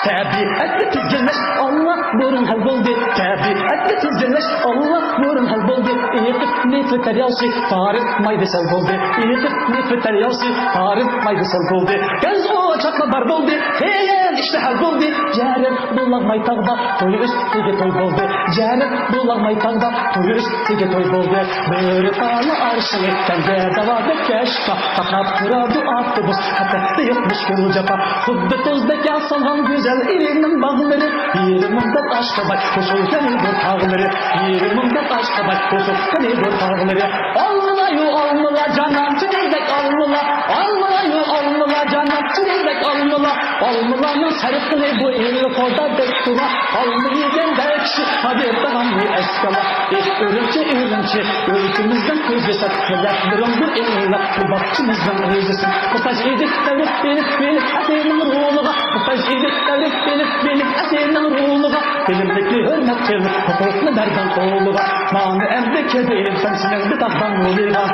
تەبىئەتنى تىزگىنلەش ئاللا بۇرۇن ھەل بولدى. تەبىئەتنى تىزگىنلەش ئاللا بۇرۇن ھەل بولدى. ئېقىپ نېفىت دەرياسى تارىمايدۇ سەل بولدى. ئېقىپ نېفىت دەرياسى تارىمايدۇ سەل بولدى. گەزغۇ چاقما بار بولدى. قىيىن ئىشتا ھەل بولدى. جەرەن بۇلاغماي تاغدا توي ئۈستىگە توي بولدى. جەرەن بۇلاغماي تاغدا توي ئۈستىگە توي بولدى. بۆرە تالا ئارشىڭى تەڭگە داۋادا كەشكا. قاقاپ تۇرىدۇ ئاپتوبۇس، ھەتتە يوق مۈشكۈل جاپا. خۇددى تۇزدەك ياسالغان گۈزەل ئېرىنىڭ باغلىرى. يېرىمىڭدەك ئاشقا باي، قوشۇلغىنى بۇ تاغلىرى. يېرىمىڭدەك ئاشقا باي، قوشۇلغىنى بۇ تاغلىرى. ئالمىلا يو ئالمىلا جانان، چىرىدەك ئالمىلا. ئالمىلا يو ئالمىلا جانان، چىرىدەك ئالمىلا. ئالمىلانىڭ سەرقىلى بۇ ئېلى خۇدا بەك تۇرا. ئالما يېگەندە كىشى قادىر تاغامنى ئەسكىلا. ئېھ، ئۈرۈمچى، ئۈرۈمچى، ئۈرۈمچىمىزنىڭ كۆزى سەت. لەپلىرىڭدۇر ئېلىلەپ، بۇ باغچىمىزنىڭ ئۆزىسى. قۇتاش ئىدىك دەۋرىپ، ئېلىپ، ئېلىپ، ئەسىرنىڭ روھىغا. قۇتاش ئىدىك دەۋرىپ، ئېلىپ، ئېلىپ، ئەسىرنىڭ روھىغا. بىلىملىكنى ھۆرمەت قىل، ھوقۇقنى بەرگەن قولىغا. مانا ئەمدى كېلىپ سەن سېنىڭ بىتاقدان يولىغا.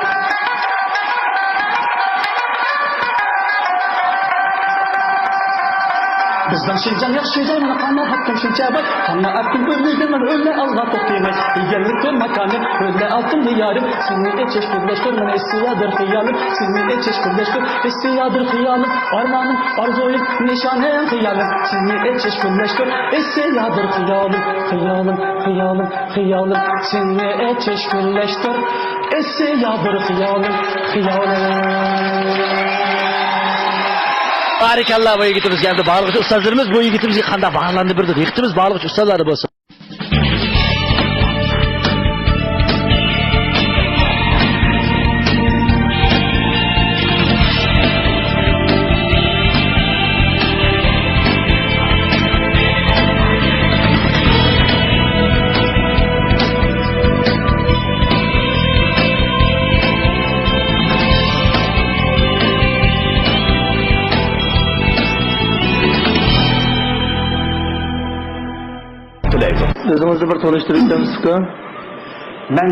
بىزنىڭ شىنجاڭ ياخشى جاي، مانا قانا ھەققىم شۇنچە باي. قانا ھەققىم ئۆرنىدىمىز، ئۆرنە ئالغا توختىماي. يېگەنلىك بىر ماكانىم، ئۆرنە ئالتۇن دىيارىم. سېنى ئېچىش بىرلەشتۈر، مانا ئېسىيادۇر خىيالىم. سېنى ئېچىش بىرلەشتۈر، ئېسىيادۇر خىيالىم. ئارمانىم، ئارزۇيۇم، نىشانىم، خىيالىم. سېنى ئېچىش بىرلەشتۈر، ئېسىيادۇر خىيالىم. خىيالىم، خىيالىم، خىيالىم. سېنى ئېچىش بىرلەشتۈر، ئېسىيادۇر خىيالىم، خىيالىم. بارىكاللا، بۇ يىگىتىمىزگە. ئەمدى بارلىققا ئۇستازلىرىمىز بۇ يىگىتىمىزگە قانداق باھالارنى بېرىدۇ؟ دىققىتىمىز بارلىققا ئۇستازلاردا بولسۇن. تىلەيدۇ. ئۆزىڭىزنى بىر تونۇشتۇرۇپ ئۆتەمسىزكۇ؟ مەن،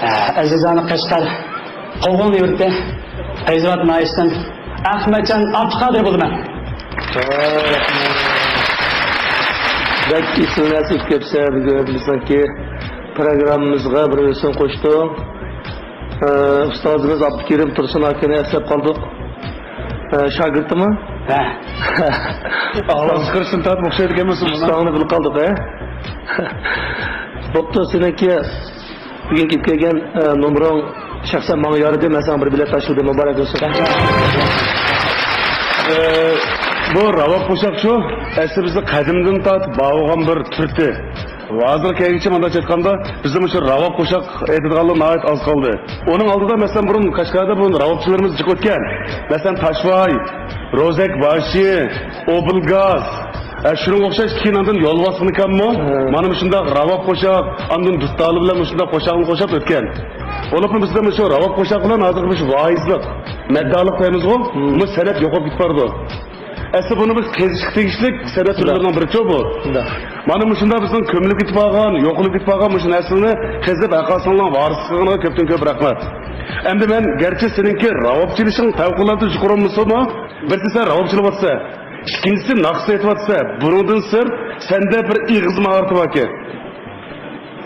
ئە، ئەزىزانە قەشقەر قوغۇن يۇرتى قەيزىۋات ناھىيەسىدىن ئەخمەتجان ئابدۇقادىر بولىمەن. بەك ئېسىل نەرسە ئېيتىپ كەپسەن بۈگۈن بىزنىڭكى پروگراممىمىزغا بىر ھۆسن قوشتۇڭ. ئە، ئۇستازىمىز ئابدۇكېرىم تۇرسۇن ئاكىنى ئەسلەپ قالدۇق. ئە، شاگىرتىمۇ؟ ھە. ئاۋازى قىرىشتىن تارتىپ ئوخشايدىكەنمىز. ئۇستازنى بىلىپ قالدۇق، ھە؟ بوپتۇ، سېنىڭكى بۈگۈن كېلىپ كەلگەن، ئە، نومۇرۇڭ شەخسەن ماڭا يارىدى، مەن ساڭا بىر بېلەت تاشلىدىم، مۇبارەك بولسۇن. ئە، بۇ راۋاب قوشاقچۇ، ئەسلى بىزنىڭ قەدىمدىن تارتىپ بار بولغان بىر تۈرتى. ھازىر كەلگۈچە مۇنداق ئېيتقاندا، بىزدە مۇشۇ راۋاب قوشاق ئېيتىدىغانلار ناھايىتى ئاز قالدى. ئۇنىڭ ئالدىدا، مەسىلەن، بۇرۇن قەشقەردە بۇرۇن راۋابچىلىرىمىز جىق ئۆتكەن. مەسىلەن، تاشۋاي، روزەك باشى، ئوبۇلگاز، ھە، شۇنىڭغا ئوخشاش كېيىن ئاندىن يولۋاس مىكانمۇ؟ ھە. مانا مۇشۇنداق راۋاب قوشاق، ئاندىن دۇتتالى بىلەن مۇشۇنداق قوشاقنى قوشاپ ئۆتكەن. بولۇپمۇ بىزدە مۇشۇ راۋاب قوشاق بىلەن ھازىرقى مۇشۇ ۋائىزلىق، مەددالىق دەيمىزغۇ، ھىم. بۇ سەنئەت يوقاپ كېتىپ بارىدۇ. ئەسلى بۇنى بىز قېزىشقا تېگىشلىك سەنئەت تۈرلىرىنىڭ بىرى بۇ. شۇنداق. مانا مۇشۇنداق بىزنىڭ كۆمۈلۈپ كېتىپ قالغان، يوقىلىپ كېتىپ قالغان مۇشۇ نەرسىلەرنى قېزىپ، ئەقاسىڭلارنىڭ ۋارىسلىق قىلغىنىغا كۆپتىن كۆپ رەھمەت. ئەمدى مەن گەرچە سېنىڭكى راۋاب چېلىشىڭ پەۋقۇلئاددە يۇقىرى بولمىسىمۇ، بىرسى سەن راۋاب چېلىۋاتىسەن، ئىككىنچىسى ناخشا ئېيتىۋاتىسەن، بۇنىڭدىن سىرت سەندە بىر ئېغىز ماھارىتى باركەن.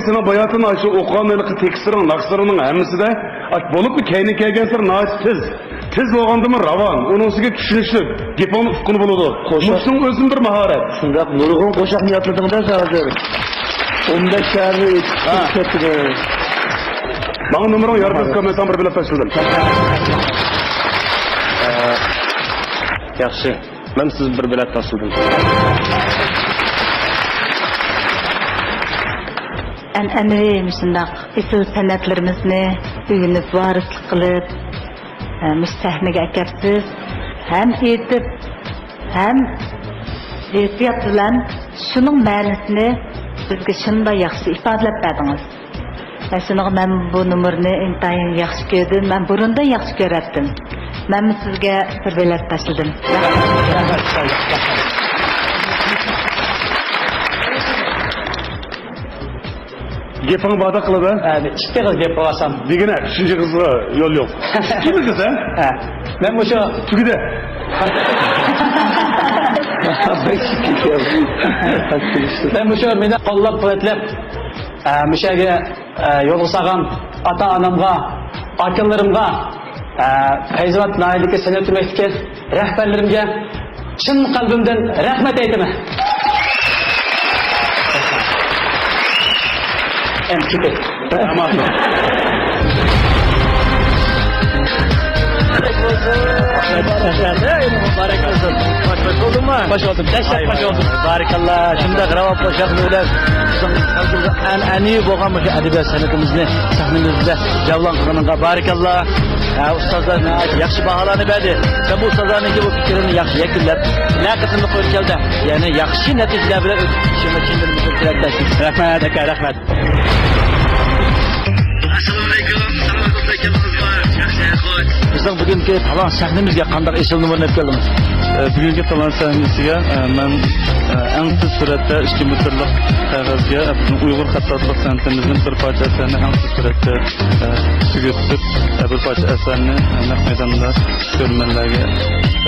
سېنىڭ باياتىن ئاشۇ ئوقۇغان ھېلىقى تېكىستلىرىڭ، ناخشىلىرىڭنىڭ ھەممىسىدە، بولۇپمۇ كەينىگە كەلگەنسېرى ناھايىتى تېز. تېز بولغاندىمۇ راۋان، ئۇنىڭ ئۈستىگە چۈشىنىشلىك، گېپىڭنى ئۇققىلى بولىدۇ. قوشاق. مۇشۇنىڭ ئۆزىمۇ بىر ماھارەت. شۇنداق نۇرغۇن قوشاقنى يادلىدىڭ-دە ھازىر. ئون بەش شەھەرنى ئېيتىپ ھە. كەتتىڭ. ماڭا نومۇرۇڭ يارىتىپ كۆرمەسەڭ بىر بېلەت تاشلىدىم. ئە، ياخشى. مەن سىز بىر بېلەت تاشلىدىم. ئەنئەنىۋى مۇشۇنداق ئېسىل سەنئەتلىرىمىزنى ئۆگىنىپ، ۋارىسلىق قىلىپ، ئە، مۇشۇ سەھنىگە ئەكەپسىز. ھەم ئېيتىپ، ھەم ھېسسىيات بىلەن شۇنىڭ مەنىسىنى بىزگە شۇنداق ياخشى ئىپادىلەپ بەردىڭىز. مەن شۇنىڭغا مەن بۇ نومۇرنى ئىنتايىن ياخشى كۆردۈم. مەن بۇرۇندىن ياخشى كۆرەتتىم. مەنمۇ سىزگە بىر بېلەت تاشلىدىم. رەھمەت. رەھمەت. رەھمەت. گېپىڭ باردا قىلىپ، ھە؟ ھە، بىر ئىككى قىز گەپ قىلىۋالسام. دېگىنە، ئۈچىنچى قىزغا يول يوق. ئىككىمىز قىز، ھە؟ ھە. مەن مۇشۇ تۈگىدە. مەن مۇشۇ مېنى قوللاپ-قۇۋۋەتلەپ، ئە، مۇشۇ يەرگە، ئە، يولغا سالغان ئاتا-ئانامغا، ئاكىلىرىمغا، ئە، پەيزىۋات ناھىيەدىكى سەنئەت ئۆمەكتىكى رەھبەرلىرىمگە چىن قەلبىمدىن رەھمەت ئېيتىمەن. ئەمدى كېتەي. ئامانسىز. مۇبارەك بولسۇن. مۇبارەك بولسۇن. خوش، خوش بولدۇڭمۇ؟ خوش بولدۇم. دەھشەت خوش بولدۇم. بارىكاللا. شۇنداق راۋاب قوشاقلىرى بىلەن بىزنىڭ خەلقىمىزنىڭ ئەنئەنىۋى بولغان مۇشۇ ئەدەبىيات سەنئىتىمىزنى سەھنىمىزدە جەۋلان قىلغىنىڭغا بارىكاللا. ھە، ئۇستازلار ناھايىتى ياخشى باھالارنى بەردى. سەن بۇ ئۇستازلارنىڭكى بۇ پىكرىنى ياخشى يەكۈنلەپ، ھەر قېتىملىق ئۆتكەلدە يەنە ياخشى نەتىجىلەر بىلەن ئۆتۈپ چىقىشىڭغا چىن دىلىمدىن تىلەكداشمەن. رەھمەت، ئاكا، رەھمەت. ئەسسالامۇئەلەيكۇم، سالامەتلىك، يالغۇزلار، ياخشى، خوش. بىزنىڭ بۈگۈنكى تالانت سەھنىمىزگە قانداق ئېسىل نومۇرنى ئېلىپ كەلدىڭىز؟ ئە، بۈگۈنكى تالانت سەھنىسىگە، ئە، مەن، ئە، ئەڭ تېز سۈرئەتتە ئىككى مېتىرلىق قەغەزگە، ئە، بىزنىڭ ئۇيغۇر خەتتاتلىق سەنئىتىمىزدىن بىر پارچە ئەسەرنى ئەڭ تېز سۈرئەتتە، ئە، تۈگىتىپ، ئە، بىر پارچە ئەسەرنى، ئە، نەق مەيداندا كۆرۈرمەنلەرگە،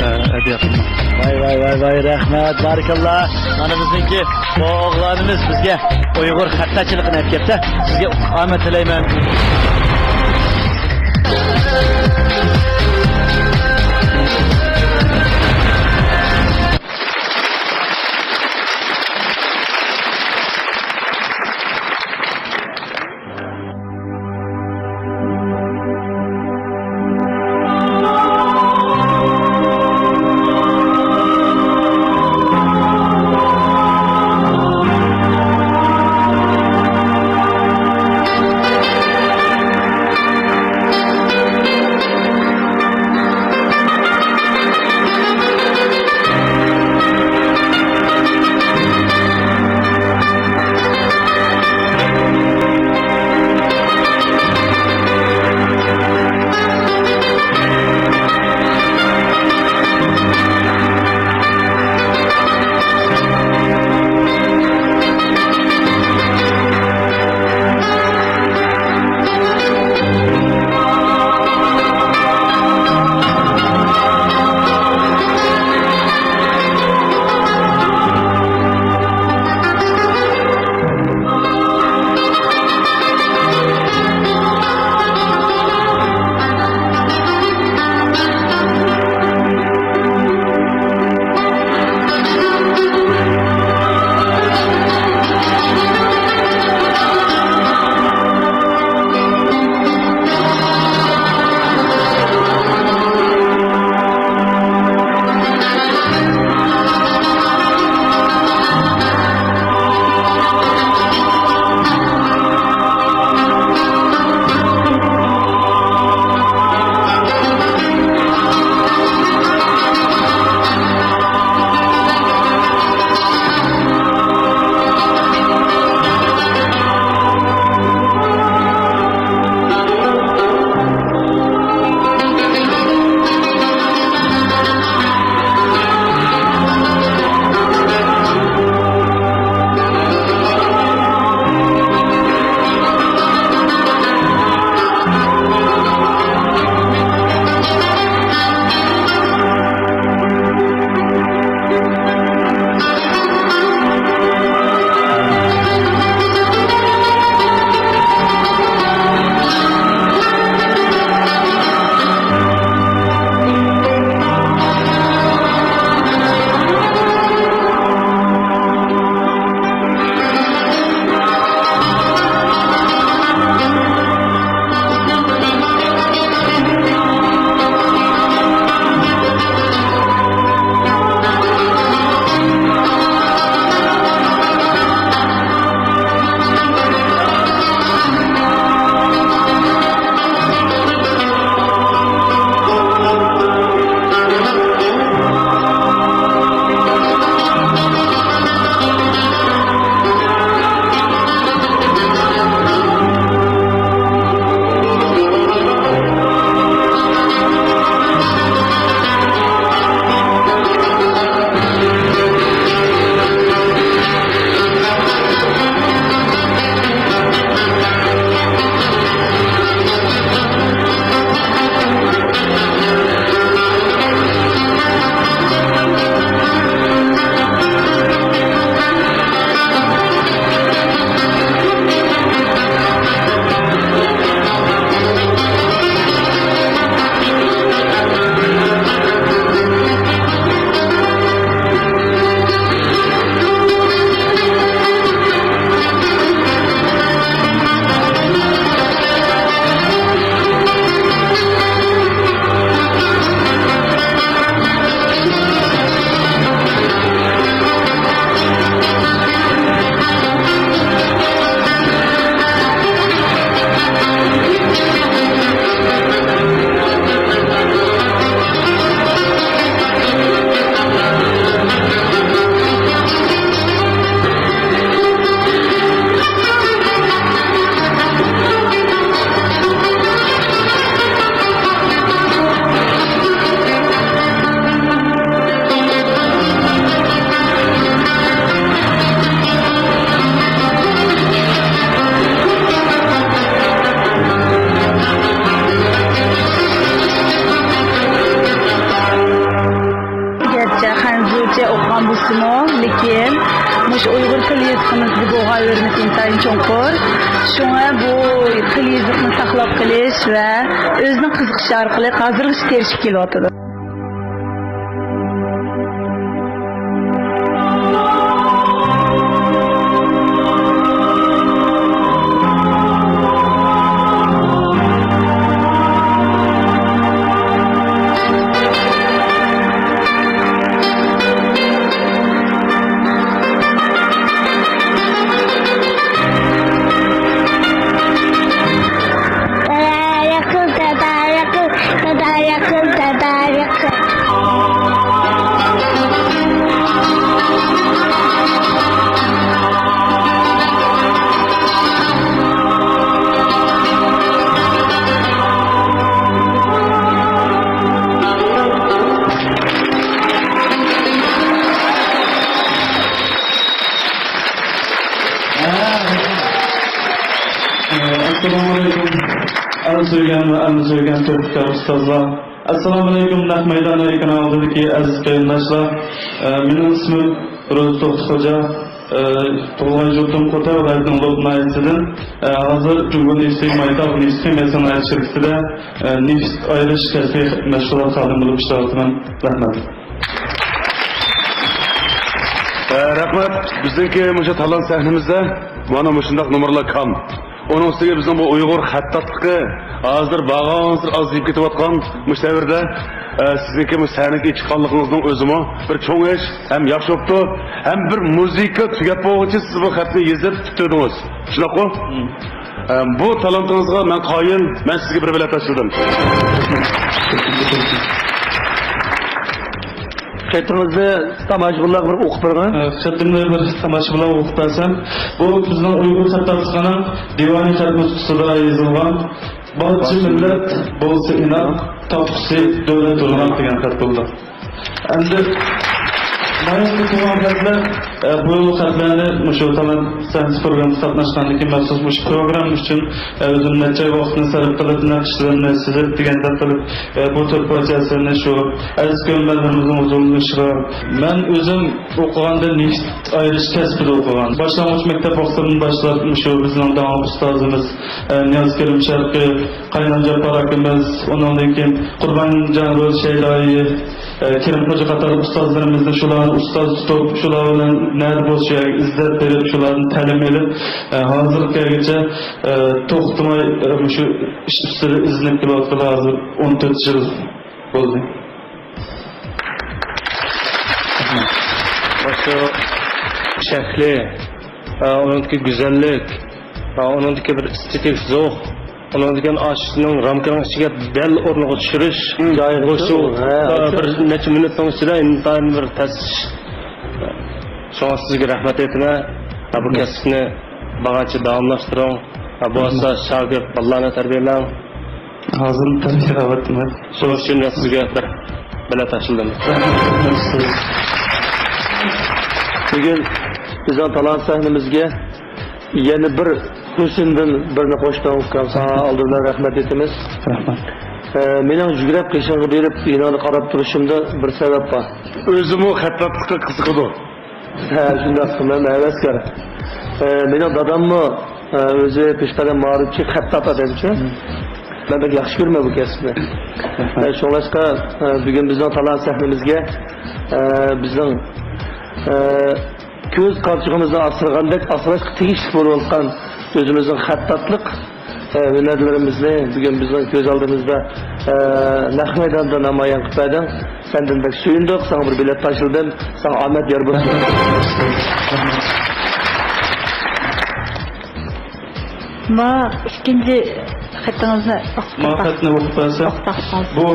ئە، ھەدىيە قىلىمەن. ۋاي، ۋاي، ۋاي، ۋاي، رەھمەت، بارىكاللا. مانا بىزنىڭكى بۇ ئوغلانىمىز بىزگە ئۇيغۇر خەتتاتچىلىقىنى ئەپ كەپتۇ. سىزگە ئامەت تىلەيمەن. لېكىن مۇشۇ ئۇيغۇر تىل يېزىقىمىزغا بولغان ھۆرمىتى ئىنتايىن چوڭقۇر. شۇڭا بۇ تىل يېزىقنى ساقلاپ قېلىش ۋە ئۆزىنىڭ قىزىقىشى ئارقىلىق ھازىرغىچە تىرىشىپ كېلىۋاتىدۇ. ئەسسالامۇئەلەيكۇم. ئەل سۆيگەن ۋە ئەلنى سۆيگەن تۆھپىكار ئۇستازلار. ئەسسالامۇئەلەيكۇم، نەق مەيدان ئېكران ئالدىدىكى ئەزىز قېرىنداشلار. ئە، مېنىڭ ئىسمىم روزى توختى خوجا. ئە، تۇغۇلغان يۇرتۇم قوتەي ۋىلايىتىنىڭ لوپ ناھىيەسىدىن. ئە، ھازىر جۇڭگو نېفىتى مايتاۋ نېفىت خىمىيە سانائەت شىركىتىدە، ئە، نېفىت ئايرىش كەسپىي مەشغۇلات خادىمى بولۇپ ئىشلەۋاتىمەن. رەھمەت. ئە، رەھمەت. بىزنىڭكى مۇشۇ تالانت سەھنىمىزدە مانا مۇشۇنداق نومۇرلار كام. ئۇنىڭ ئۈستىگە بىزنىڭ بۇ ئۇيغۇر خەتتاتلىقى ھازىر بارغانسېرى ئازىيىپ كېتىۋاتقان مۇشۇ دەۋردە، ئە، سىزنىڭكى مۇشۇ سەھنىگە چىققانلىقىڭىزنىڭ ئۆزىمۇ بىر چوڭ ئىش، ھەم ياخشى بوپتۇ، ھەم بىر مۇزىكا تۈگەپ بولغۇچە سىز بۇ خەتنى يېزىپ پۈتتۈردىڭىز. شۇنداققۇ؟ مم. ئە، بۇ تالانتىڭىزغا مەن قايىل، مەن سىزگە بىر بېلەت تاشلىدىم. خېتىڭىزنى تاماشىبىنلارغا بىر ئوقۇپ بېرىڭ. ئە، خېتىمنى بىر تاماشىبىنلارغا ئوقۇپ بەرسەم، بۇ بىزنىڭ ئۇيغۇر خەتتاتلىقىنىڭ دىۋانىي خەت نۇسخىسىدا يېزىلغان، بارچە مىللەت بولسا ئىناق، تاپقۇسى دۆلەت تۇرغان دېگەن خەت بولىدۇ. ئەمدى مايوسلۇق بولغان خەتلەر، ئە، بۇ خەتلەرنى مۇشۇ تالانت سەھنىسى پروگراممىسىغا قاتناشقاندىن كېيىن مەخسۇس مۇشۇ پروگرامما ئۈچۈن، ئە، ئۆزۈم نەچچە ئاي ۋاقىتنى سەرپ قىلىپ، نەق ئىشلىرىمنى سىزىپ دېگەندەك قىلىپ، ئە، بۇ تۆت پارچە ئەسەرنى شۇ ئەزىز كۆرۈرمەنلىرىمىزنىڭ ھۇزۇرىغا. مەن ئۆزۈم ئوقۇغاندا نېفىت ئايرىش كەسپىدە ئوقۇغان. باشلانغۇچ مەكتەپ ۋاقتىمدىن باشلاپ مۇشۇ بىزنىڭ داڭلىق ئۇستازىمىز، ئە، نىياز كېرىم شەرقىي، قاينام جاپپار ئاكىمىز، ئۇنىڭدىن كېيىن قۇربانجان روزى شەيدائى، ئە، كېرىم خوجا قاتارلىق ئۇستازلىرىمىزنى، شۇلارنى ئۇستاز تۇتۇپ، شۇلار بىلەن نەدە بولسا شۇ يەرگە ئىزدەپ بېرىپ، شۇلاردىن تەلىم ئېلىپ، ئە، ھازىرغا كەلگۈچە، ئە، توختىماي، ئە، مۇشۇ ئىش ئۈستىدە ئىزدىنىپ كېلىۋاتقىلى ھازىر ئون تۆت يىل بولدى. مۇشۇ شەكلى، ئە، ئۇنىڭدىكى گۈزەللىك، ئە، ئۇنىڭدىكى بىر ئېستېتىك زوق، ئۇنىڭدىن كېيىن ئاشۇنىڭ رامكىنىڭ ئىچىگە دەل ئورنىغا چۈشۈرۈش، مم. جايىغا مۇشۇ، چۈشۈرۈش. ھە، ئە، بىر نەچچە مىنۇتنىڭ ئىچىدە ئىنتايىن بىر تەس. شۇڭا سىزگە رەھمەت ئېيتىمەن. ھە، بۇ مم. كەسىپنى بارغانچە داۋاملاشتۇرۇڭ. ھە، بولمىسا شاگىرت بالىلارنى تەربىيەلەڭ. ھازىر تەربىيەلەۋاتىمەن. شۇنىڭ ئۈچۈن مەن سىزگە بىر بېلەت تاشلىدىم. بۈگۈن بىزنىڭ تالانت سەھنىمىزگە يەنە بىر ھۆسندىن بىرنى قوشتۇڭ، ئۇكام. ساڭا ئالدى بىلەن رەھمەت ئېيتىمىز. رەھمەت. ئە، مېنىڭ يۈگرەپ قېشىڭغا بېرىپ، يېنىڭدا قاراپ تۇرۇشۇمدا بىر سەۋەب بار. ئۆزىمۇ خەتتاتلىققا قىزىقىدۇ. ھە، شۇنداق، مەن ھەۋەسكار. ئە، مېنىڭ داداممۇ، ئە، ئۆزى پېشقەدەم مائارىپچى، خەتتات ئادەمچۇ. مم. مەن بەك ياخشى كۆرىمەن بۇ كەسىپنى. ئە، شۇڭلاشقا، ئە، بۈگۈن بىزنىڭ تالانت سەھنىمىزگە، ئە، بىزنىڭ، ئە، كۆز قارىچۇقىمىزنى ئاسرىغاندەك ئاسراشقا تېگىشلىك بولۇۋاتقان ئۆزىمىزنىڭ خەتتاتلىق، ئە، ھۈنەرلىرىمىزنى بۈگۈن بىزنىڭ كۆز ئالدىمىزدا، ئە، نەق مەيداندا نامايان قىلىپ بەردىڭ. سەندىن بەك سۆيۈندۇق، ساڭا بىر بېلەت تاشلىدىم. ساڭا ئامەت يار بولسۇن. ما ئىككىنچى خېتىڭىزنى ئوقۇپ ما بېرىڭ. خەتنى ئوقۇپ بەرسەم، ئوقۇپ بەرسەڭىز. بۇ،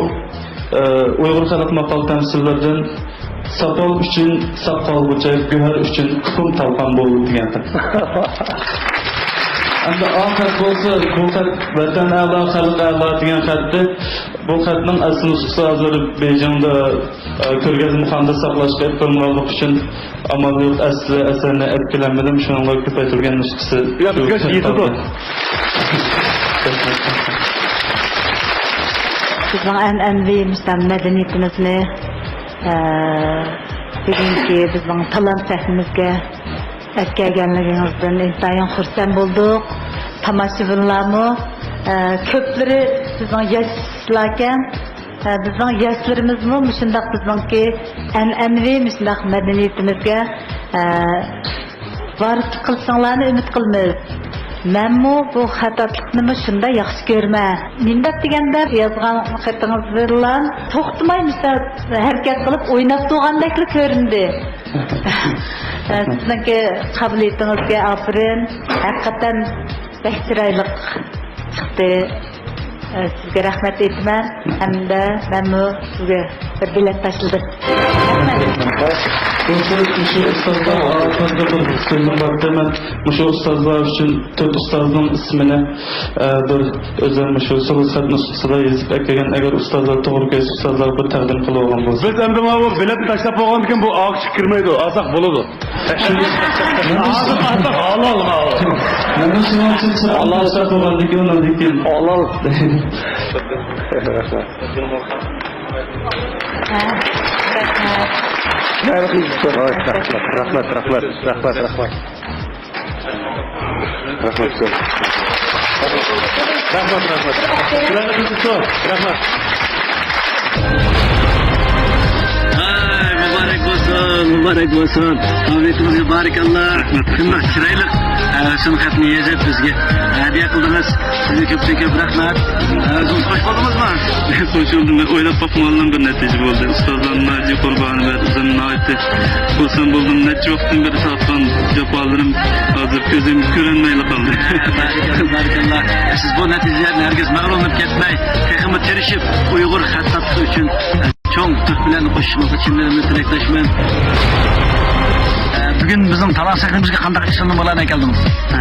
ئە، ئۇيغۇر خەلق ماقال تەمسىللىرىدىن ساپال ئۈچۈن ساپ قالغۇچە، گۆھەر ئۈچۈن قۇم تالقان بول دېگەن خەت. ئەمدى ئا خەت بولسا، بۇ خەت ۋەتەن ئەلا، خەلق ئەلا دېگەن خەتتى. بۇ خەتنىڭ ئەسلى نۇسخىسى ھازىر بېيجىڭدا، ئە، كۆرگەزمىخانىدا ساقلاشقا ئېلىپ بېرىلمىغانلىقى ئۈچۈن ئامال يوق، ئەسلى ئەسەرنى ئەپ كېلەلمىدىم، شۇنىڭغا كۆپەيتۈلگەن نۇسخىسى يا، شۇ بىزگە خەت يېتىدۇ. قالدى. بىزنىڭ ئەنئەنىۋى مۇشۇنداق مەدەنىيىتىمىزنى، ئە، بۈگۈنكى بىزنىڭ تالانت سەھنىمىزگە ئەسكەرگەنلىكىڭىزدىن ئىنتايىن خۇرسەن بولدۇق. تاماشىبىنلارمۇ، ئە، كۆپلىرى سىزنىڭ ياشلاركەن. ئە، بىزنىڭ ياشلىرىمىزمۇ مۇشۇنداق بىزنىڭكى ئەنئەنىۋى مۇشۇنداق مەدەنىيىتىمىزگە، ئە، ۋارىسلىق قىلىشىڭلارنى ئۈمىد قىلىمىز. مەنمۇ بۇ خەت ئاتلىقنىمۇ شۇنداق ياخشى كۆرىمەن. نېمىنداق دېگەندە، يازغان خېتىڭىز بىلەن توختىماي مۇشۇنداق ھەرىكەت قىلىپ ئويناپ تۇرغاندەكلا كۆرۈندى. سىزنىڭكى قابىلىيىتىڭىزگە ئاپىرىن. ھەقىقەتەن بەك چىرايلىق چىقتى. سىزگە رەھمەت ئېيتىمەن ھەمدە مەنمۇ سىزگە بىر بېلەت تاشلىدىم. رەھمەت. بۇ سۆز مۇشۇ ئۇستازلار ئارىسىدا بىر سۆزۈم بار. مەن مۇشۇ ئۇستازلار ئۈچۈن تۆت ئۇستازنىڭ ئىسمىنى، ئە، بىر ئۆزۈم مۇشۇ سولۇس خەت نۇسخىسىدا يېزىپ ئەكەلگەن. ئەگەر ئۇستازلار توغرا كۆرسە، ئۇستازلارغا بىر تەقدىم قىلىۋالغان بولسا. بىز ئەمدى ماۋۇ بېلەتنى تاشلاپ بولغاندىن كېيىن بۇ ئاغ ئىچىگە كىرمەيدۇ، ئازاق بولىدۇ. ھازىر ئازاق ھالال ماۋۇ. مەن شۇنىڭ ئۈچۈن ھالال. تاشلاپ بولغاندىن كېيىن ئۇنىڭدىن كېيىن ھالال. رەھمەت، رەھمەت، رەھمەت، رەھمەت. رەھمەت، رەھمەت. رەھمەت، رەھمەت. رەھمەت. ھاي، مۇبارەك بولسۇن، مۇبارەك بولسۇن. ئامىتىمىزگە بارىكاللا. رەھمەت. شۇنداق چىرايلىق، ئە، شۇ خەتنى يېزىپ بىزگە ھەدىيە قىلدىڭىز. سىزگە كۆپتىن كۆپ رەھمەت. ئە، ئۆزىڭىز خوش بولدىڭىزمۇ؟ خوش بولدۇم. مەن ئويلاپ باقمىغانلىرىم بىر نەتىجە بولدى. ئۇستازلارنىڭ ناھايىتى قۇربانى بار. ئۆزۈم ناھايىتى خۇرسەن بولدۇم. نەچچە ۋاقىتتىن بېرى تارتقان جاپالىرىم ھازىر كۆزۈمگە كۆرۈنمەيلا قالدى. بارىكاللا، بارىكاللا. سىز بۇ نەتىجىلەردىن ھەرگىز مەغرۇرلىنىپ كەتمەي، تېخىمۇ تىرىشىپ، ئۇيغۇر خەت تارتىشى ئۈچۈن چوڭ تۆھپىلەرنى قوشۇشىڭىزغا چىن دىلىمدىن تىلەكداشمەن. ئە، بۈگۈن بىزنىڭ تالانت سەھنىمىزگە قانداق ئىسىمنىڭ بىلەن كەلدىڭىز؟ ئە،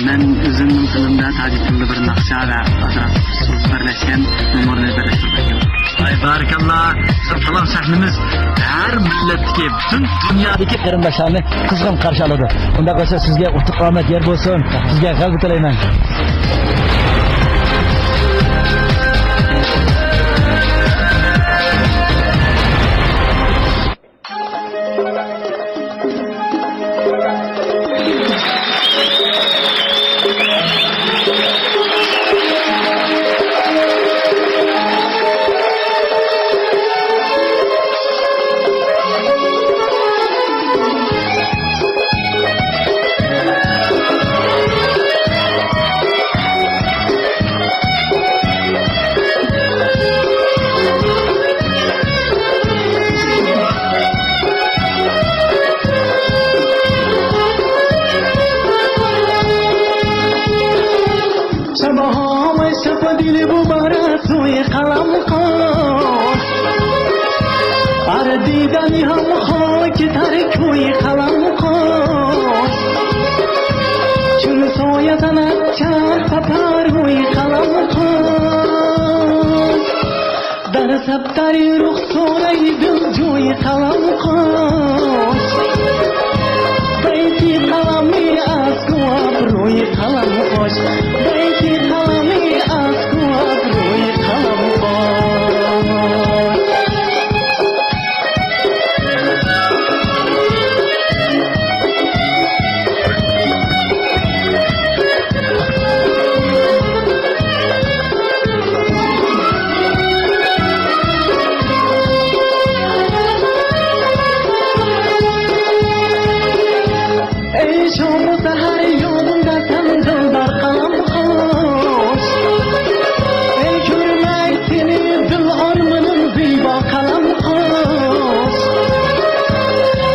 مەن ئۆزۈمنىڭ تىلىمدا تاجىك تىلىدا بىر ناخشا ۋە ئازراق سۆز بىرلەشكەن نومۇرنى بىرلەشتۈرۈپ ئەكەلدىم. ۋاي، بارىكاللا. بىزنىڭ تالانت سەھنىمىز ھەر مىللەتتىكى، پۈتۈن دۇنيادىكى قېرىنداشلارنى قىزغىن قارشى ئالىدۇ. ئۇنداق بولسا سىزگە ئۇتۇق ئامەت يار بولسۇن. سىزگە غەلىبە تىلەيمەن. شبهام شب دل مبارک توی قلم قوش. هر دیدنی هم خاک تر کوی قلم قوش. چون سایه تنت چند سپر روی قلم قوش. در سبتر رخسارهٔ دلجوی قلم قوش. بیتی قلمی از کواب روی قلم قوش. بیتی قلمی از کواب روی قلم قوش. ای شام و سحر یادمدا سن دلبر قلم خوش. ای کؤرمەك سېنى دىل ئارمىنىم زىبا قەلەم قوش.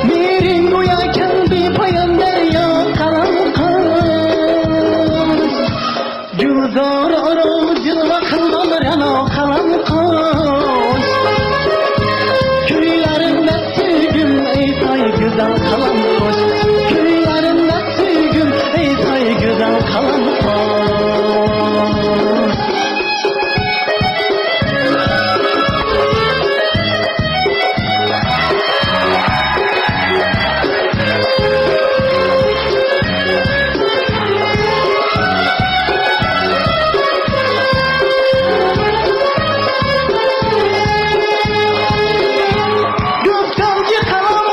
مېھرىڭ گويا كەڭ بىپايان دەريا قەلەم قوش. گۈلزار ئارا جىلۋە قىلغان رەنا قەلەم قوش. كۈيلەرىمدە سۆيگۈم ئېيتاي گۈزەل قەلەم قوش. كۈيلەرىمدە سۆيگۈم ئېيتاي گۈزەل قەلەم قوش. گۆپتەمگە قەلەم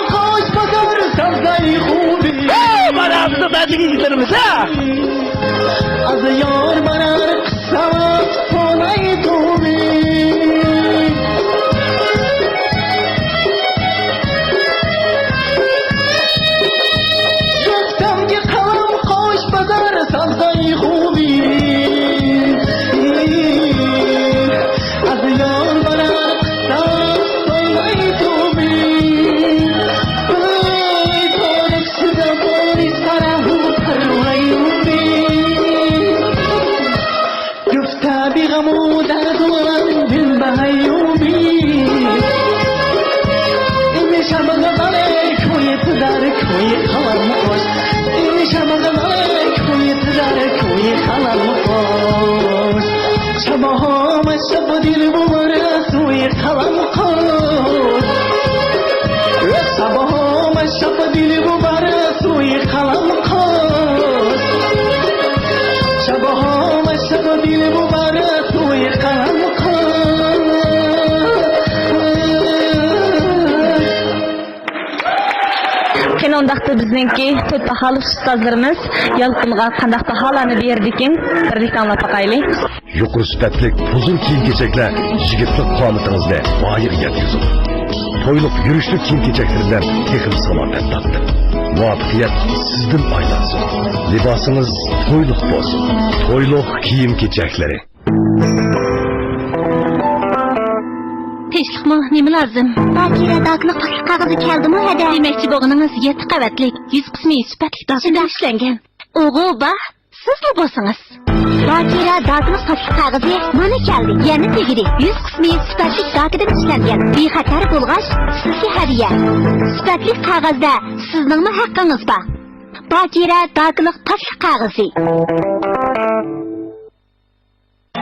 لا تغلب بالمهيوبين. إن شمغ ضلك ويتدارك ويقلم قوس. إن شمغ ضلك ويتدارك ويقلم قوس. شبههم الشبدي المبارز ويقلم قوس. شبههم الشبدي المبارز ويقلم قوس. شبههم الشبدي المبارز قېنى ئۇنداقتا بىزنىڭكى تۆت باھالىق ئۇستازلىرىمىز يالقۇنغا قانداق باھالارنى بېرىدىكىن، بىرلىكتە ئاڭلاپ باقايلى. يۇقىرى سۈپەتلىك ھۇزۇر كىيىم-كېچەكلەر يىگىتلىك قامىتىڭىزنى ۋايىغا يەتكۈزىدۇ. تويلۇق يۈرۈشلۈك كىيىم-كېچەكلىرىدىن تېخىمۇ سالامەت تارتىڭ. مۇۋەپپەقىيەت سىزدىن ئايلانسۇن. لىباسىڭىز تويلۇق بولسۇن. تويلۇق كىيىم-كېچەكلىرى. تىنچلىقمۇ؟ نېمە لازىم؟ باكىرە داكىلىق تاشلىق قەغىزى كەلدىمۇ ھەدە؟ دېمەكچى بولغىنىڭىز يەتتە قەۋەتلىك، يۈز قىسمى سۈپەتلىك داكىدىن ئىشلەنگەن. ئوغۇ بار، سىزلا بولسىڭىز. باكىرە داكىلىق تاشلىق قەغىزى مانا كەلدى. يەنە تېگىدى. يۈز قىسمى سۈپەتلىك داكىدىن ئىشلەنگەن. بىخەتەر بولغاچ، سىزگە ھەدىيە. سۈپەتلىك قەغەزدە سىزنىڭمۇ ھەققىڭىز بار. باكىرە داكىلىق تاشلىق قەغىزى.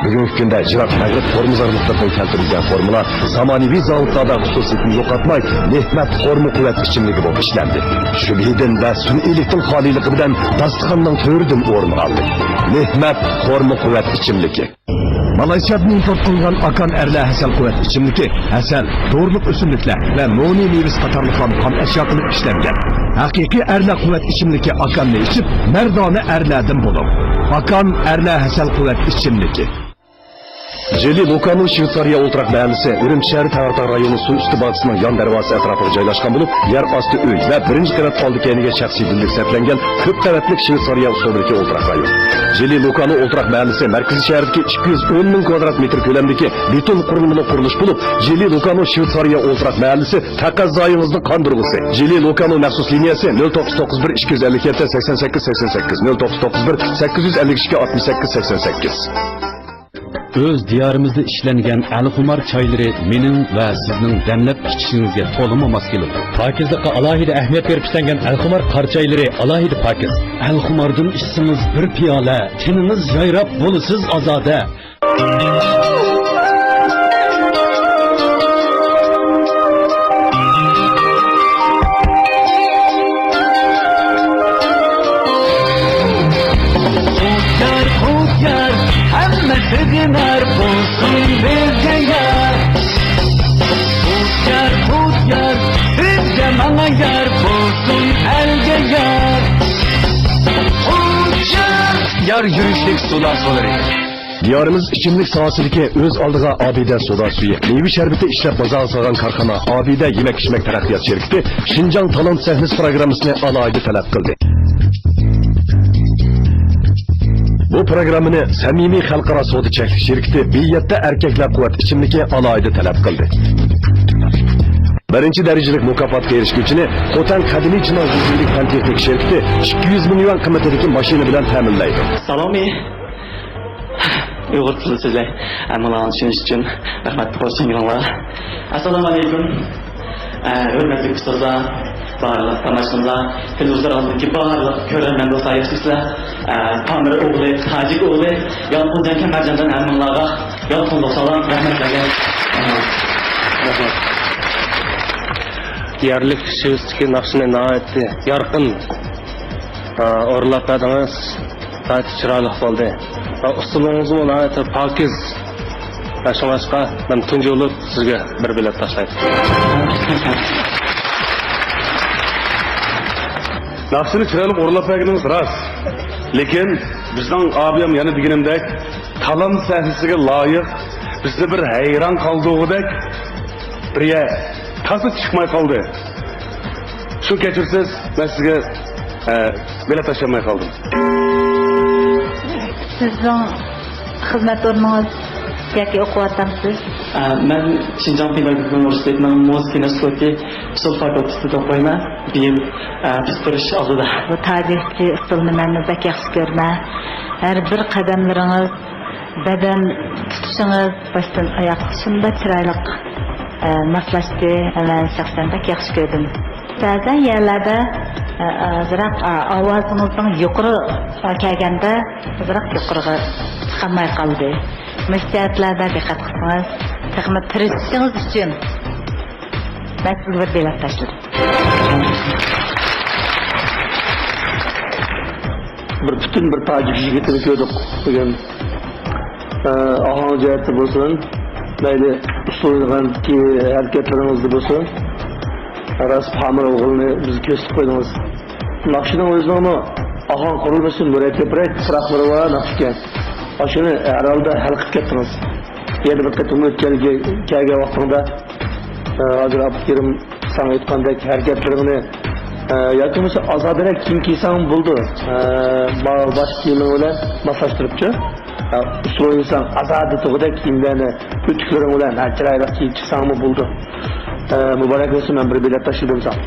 بۈگۈنكى كۈندە يىراق مەغرىب فورما زارلىقلىرىدىن كەلتۈرۈلگەن فورمىلار زامانىۋى زاۋۇتلاردا خۇسۇسىيىتىنى يوقاتماي، مېھنەت فورما قۇۋۋەت ئىچىملىكى بولۇپ ئىشلەندى. شۈبھىدىن ۋە سۈنئىيلىكتىن خالىيلىقى بىلەن داستىخاننىڭ تۆرىدىن ئورۇن ئالدى. مېھنەت فورما قۇۋۋەت ئىچىملىكى. مالايسىيادىن ئىمپورت قىلىنغان ئاكان ئەرلە ھەسەل قۇۋۋەت ئىچىملىكى، ھەسەل، دورىلىق ئۆسۈملۈكلەر ۋە نونى مېۋىسى قاتارلىقلارنى خام ئەشيا قىلىپ ئىشلەنگەن. ھەقىقىي ئەرلە قۇۋۋەت ئىچىملىكى ئاكاننى ئىچىپ، مەردانە ئەرلەردىن بولۇڭ. ئاكان ئەرلە ھەسەل قۇۋۋەت ئىچىملىكى. جىلى لۇكانو شۋېتسارىيە ئولتۇراق مەھەللىسى ئۈرۈمچى شەھىرى تەڭرىتاغ رايونى سۇ ئۈستى باغچىسىنىڭ يان دەرۋازىسى ئەتراپىغا جايلاشقان بولۇپ، يەر ئاستى ئۆي ۋە بىرىنچى قەۋەت ئالدى كەينىگە شەخسىي گۈللۈك سەپلەنگەن كۆپ قەۋەتلىك شۋېتسارىيە ئۇسلۇبىدىكى ئولتۇراق رايون. جىلى لۇكانو ئولتۇراق مەھەللىسى مەركىزىي شەھەردىكى ئىككى يۈز ئون مىڭ كۋادرات مېتىر كۆلەمدىكى بېتون قۇرۇلمىلىق قۇرۇلۇش بولۇپ، جىلى لۇكانو شۋېتسارىيە ئولتۇراق مەھەللىسى تەقەززايىڭىزنىڭ قاندۇرغۇسى. جىلى لۇكانو مەخسۇس لىنىيەسى نۆل توققۇز توققۇز بىر ئىككى يۈز ئەللىك يەتتە سەكسەن سەككىز سەكسەن سەككىز، نۆل توققۇز توققۇز بىر سەككىز يۈز ئەللىك ئىككى ئاتمىش سەككىز سەكسەن سەككىز. ئۆز دىيارىمىزدا ئىشلەنگەن ئەلخۇمار چايلىرى مېنىڭ ۋە سىزنىڭ دەملەپ ئىچىشىڭىزگە تولىمۇ ماس كېلىدۇ. پاكىزلىققا ئالاھىدە ئەھمىيەت بېرىپ ئىشلەنگەن ئەلخۇمار قارا چايلىرى ئالاھىدە پاكىز. ئەلخۇماردىن ئىچسىڭىز بىر پىيالە، تېنىڭىز يايراپ بولىسىز ئازادە. خۇديار، خۇديار، ھەممە سېغىنار بولسۇن بىزگە يار. خۇديار، خۇديار، بىزگە ماڭا يار بولسۇن ئەلگە يار. خۇديار. يار يۈرۈشلۈك سودا سۇلىرى. دىيارىمىز ئىچىملىك ساھەسىدىكى ئۆز ئالدىغا ئابىدە سودا سۈيى، مېۋە شەربىتى ئىشلەپ بازارغا سالغان كارخانا ئابىدە يېمەك ئىچمەك تەرەققىيات شىركىتى شىنجاڭ تالانت سەھنىسى پىروگراممىسىنى ئالاھىدە تەلەپ قىلدى. بۇ پىروگراممىنى سەمىمىي خەلقئارا سودا چەكلىك شىركىتى بى يەتتە ئەركەكلەر قۇۋۋەت ئىچىملىكى ئالاھىدە تەلەپ قىلدى. بىرىنچى دەرىجىلىك مۇكاپاتقا ئېرىشكۈچىنى خوتەن قەدىمىي چىنا زىچۇيلۇك پەن تېخنىكا شىركىتى ئىككى يۈز مىليون قىممىتىدىكى ماشىنا بىلەن تەمىنلەيدۇ. سالامى. ئۇيغۇر تىلىدا سۆزلەي. ھەممىڭلارنى چۈشىنىش ئۈچۈن رەھمەت، خۇش كەلگىنىڭلار. ئەسسالامۇ ئەلەيكۇم. ئە، ھۆرمەتلىك ئۇستازلار، بارلىق تاماشىبىنلار، تېلېۋىزور ئالدىدىكى بارلىق كۆرەرمەن دوستلار، ياخشىمۇسىلەر؟ ئە، پامىر ئوغلى، تاجىك ئوغلى، يالقۇنجان كەمەرجاندىن ھەممىڭلارغا يالقۇنلۇق سالام، رەھمەتلەرگە. رەھمەت. يەرلىك شىۋىستىكى ناخشىنى ناھايىتى يارقىن، ئە، ئورۇنلاپ بەردىڭىز. ناھايىتى چىرايلىق بولدى. ئۇسسۇلىڭىزمۇ ناھايىتى پاكىز. شۇڭلاشقا مەن تۇنجى بولۇپ سىزگە بىر بېلەت تاشلايمەن. ناخشىنى چىرايلىق ئورۇنلاپ بەرگىنىڭىز راست. لېكىن بىزنىڭ ئابىيام يەنە دېگىنىمدەك، تالانت سەھنىسىگە لايىق، بىزنى بىر ھەيران قالدۇرغۇدەك بىر يەر تازا چىقماي قالدى. شۇ كەچۈرسىز، مەن سىزگە، ئە، بېلەت تاشلىيالماي قالدىم. سىزنىڭ خىزمەت ئورنىڭىز ياكى ئوقۇۋاتامسىز؟ ئە، مەن شىنجاڭ پېيداگوگىكا ئۇنىۋېرسىتېتىنىڭ مۇزىكا ئىنستىتۇتى ئۇسسۇل فاكۇلتېتىدا ئوقۇيمەن. بىيىل، ئە، پىشتۇرۇش ئالدىدا. بۇ تاجىكچە ئۇسسۇلنى مەنمۇ بەك ياخشى كۆرىمەن. ھەر بىر قەدەملىرىڭىز بەدەن تۇتۇشىڭىز باشتىن ئاياق شۇنداق چىرايلىق، ئە، ماسلاشتى. مەن شەخسەن بەك ياخشى كۆردۈم. بەزەن يەرلەردە، ئە، ئازراق، ئە، ئاۋازىڭىزنىڭ يۇقىرى كەلگەندە ئازراق يۇقىرىغا چىقالماي قالدى. مۇشۇ جەھەتلەردە دىققەت قىلسىڭىز، تېخىمۇ تىرىشىشىڭىز ئۈچۈن مەن سىزگە بىر بېلەت تاشلىدىم. بىر پۈتۈن بىر تاجىك يىگىتىنى كۆردۇق بۈگۈن. ئاھاڭ جەھەتتە بولسۇن، مەيلى ئۇسسۇل ئوينىغاندىكى ھەرىكەتلىرىڭىزدە بولسۇن، راست پامىر ئوغلىنى بىزگە كۆرسىتىپ قويدىڭىز. ناخشىنىڭ ئۆزىنىڭمۇ ئاھاڭ قۇرۇلمىسى مۇرەككەپرەك، پىراقلىرى بار ناخشىكەن. ئاشۇنى ھەر ھالدا ھەل قىلىپ كەتتىڭىز. يەنە بىر قېتىم ئۆتكەلگە كەلگەن ۋاقتىڭدا، ئە، ھازىر ئابدۇكېرىم ساڭا ئېيتقاندەك ھەرىكەتلىرىڭنى، ئە، ياكى بولمىسا ئازادىراق كىيىم كىيسەڭ بولىدۇ. ئە، با-، باشقا كىيىمىڭ بىلەن ماسلاشتۇرۇپچۇ. ئە، ئۇسسۇل ئوينىساڭ ئازادە تۇغۇدەك كىيىملەرنى ئۆتۈكلىرىڭ بىلەن، ھە، چىرايلىق كىيىپ چىقساڭمۇ بولىدۇ. ئە، مۇبارەك بولسۇن، مەن بىر بېلەت تاشلىدىم ساڭا.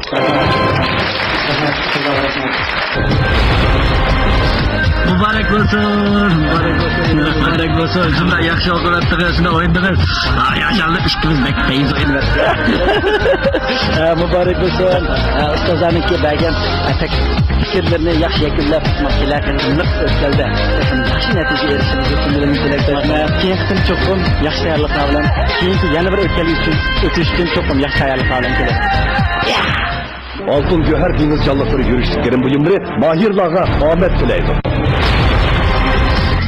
مۇبارەك بولسۇن، مۇبارەك بولسۇن، مۇبارەك بولسۇن. شۇنداق ياخشى ئوقۇۋەتتىڭىز، شۇنداق ئوينىدىڭىز. ۋاي، ماشائاللا، ئىككىمىز بەك پەيز ئوينىۋەتتۇق. ھە، مۇبارەك بولسۇن. ھە، ئۇستازلارنىڭكى بەرگەن ئەتەك پىكىرلىرىنى ياخشى يەكۈنلەپ، مانا كېلەر قېتىملىق ئۆتكەلدە تېخىمۇ ياخشى نەتىجە ئېرىشىشىمىزنى كۆڭلىدىن تىلەك قىلىمەن. كېيىنكى قېتىم چوقۇم ياخشى تەييارلىقلار بىلەن، كېيىنكى يەنە بىر ئۆتكەل ئۈچۈن ئۆتۈش ئۈچۈن چوقۇم ياخشى تەييارلىقلار بىلەن كېلىڭ. ئالتۇن گۆھەر دېڭىز جانلىقلىرى يۈرۈشلۈك گىرىم بۇيۇملىرى ماھىرلارغا ئامەت تىلەيدۇ.